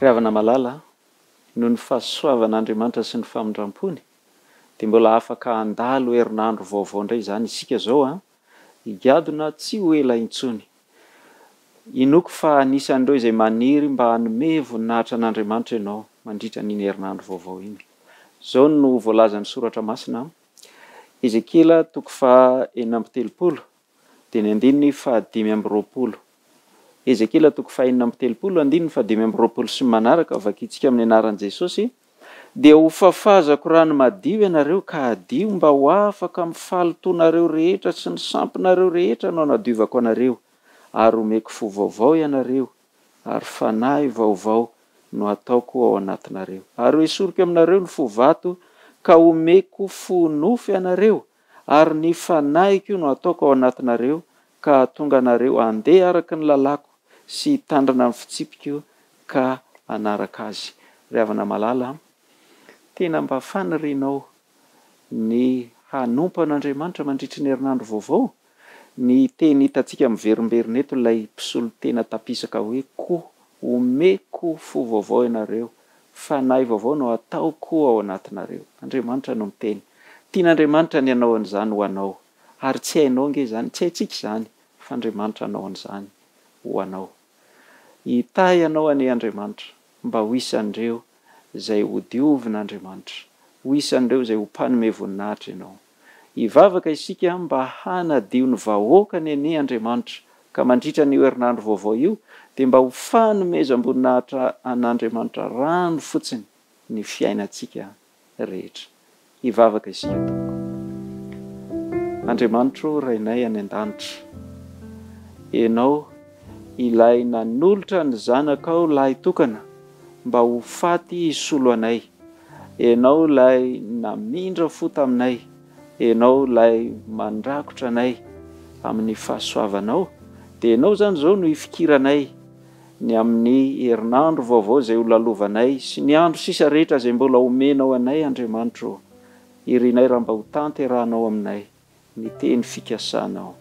Ry havana malala a, noho ny fahasoavan'Andriamanitra sy ny famindram-pony dia mbola afaka handalo herinandro vaovao indray izany isika izao an, higadona tsy ho ela intsony. Inoako fa anisan'ireo izay maniry mba hanome voninahitra an'Andriamanitra ianao mandritra an'iny herinandro vaovao iny. Izao no voalazan'ny Soratra Masina, Ezekiela toko faha 36, dia ny andininy faha 25. Ezekiela toko faha 36, andininy faha 25 sy ny manaraka, vakintsika amin'ny anaran'i Jesosy, Dia hofafazako rano madio ianareo ka hadio mba ho afaka amin'ny fahalotoanareo rehetra sy ny sampinareo rehetra no hanadiovako anareo, ary homeko fo vaovao ianareo, ary fanahy vaovao no hataoko ao anatinareo. Ary hoesoriko aminareo ny fo vato ka homeko fo nofo ianareo, ary ny fanahiko no hataoko ao anatinareo ka hahatonga anareo handeha araka ny lalàko sy hitandrina ny fitsipiko ka hanaraka azy. Ry havana malala a, tena mba fanirianao ny hanompo an'Andriamanitra mandritry ny herinandro vaovao? Ny teny hitantsika miverimberina eto ilay mpisolo tena tampisaka hoe koa omeko fo vaovao ianareo, fanahy vaovao no ataoko ao anatinareo. Andriamanitra no miteny. Tian'Andriamanitra ny hanao an'izany ho anao. Ary tsy hainao ange izany, tsy haintsika izany, fa Andriamanitra hanao an'izany ho anao. Hitahy anao anie Andriamanitra mba ho isan'ireo izay hodiovin'Andriamanitra, ho isan'ireo izay ho mpanome voninahitra ianao. Hivavaka isika mba hanadio ny vahoakany anie Andriamanitra ka mandritra an'io herinandro vaovao io dia mba ho fanomezam-boninahitra an'Andriamanitra rano fotsiny ny fiainantsika rehetra. Hivavaka isika tompoko. Andriamanitro Rainay any an-danitra, Ianao ilay nanolotra ny Zanakao lahitokana mba ho faty hisolo anay, Ianao ilay namindra fo taminay, Ianao ilay mandrakotra anay amin'ny fahasoavanao, dia Ianao izany izao no ifikiranay ny amin'ny herinandro vaovao izay ho lalovanay sy ny andro sisa rehetra izay mbola omenao anay Andriamanitra ô, irinay raha mba ho tanterahanao aminay ny teny fikasanao.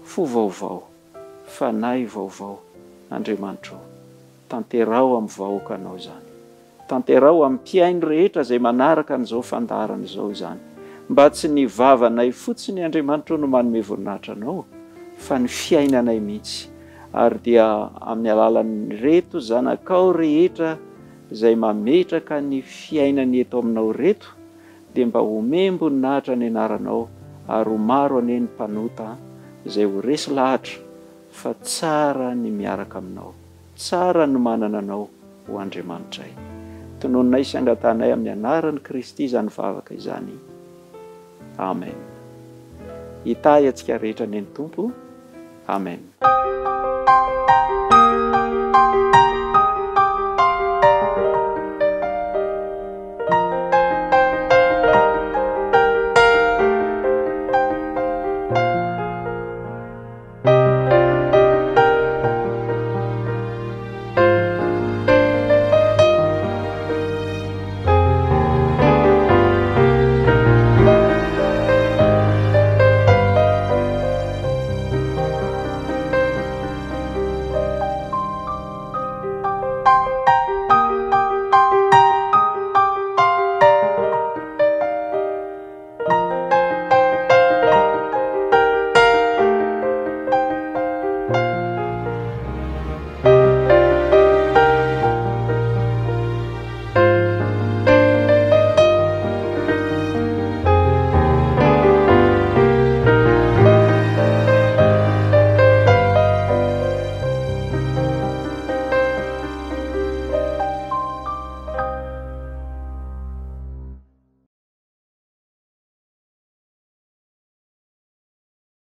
Fo vaovao, fanahy vaovao, Andriamanitra ô, tanteraho amin'ny vahoakanao izany. Tanteraho amin'ny mpihaino rehetra izay manaraka an'izao fandaharana izao izany. Mba tsy ny vavanay fotsiny Andriamanitra ô no manome voninahitra Anao fa ny fiainanay mihitsy. Ary dia amin'ny alalan'ireto zanakao rehetra izay mametraka ny fiainany eto aminao ireto dia mba homem-boninahitra ny anaranao ary ho maro anie ny mpanota izay ho resy lahatra fa tsara ny miaraka aminao. Tsara ny manana Anao ho Andriamanitray. Tononinay sy angatahanay amin'ny anaran'i Kristy izany vavaka izany. Amen. Hitahy antsika rehetra anie ny Tompo. Amen.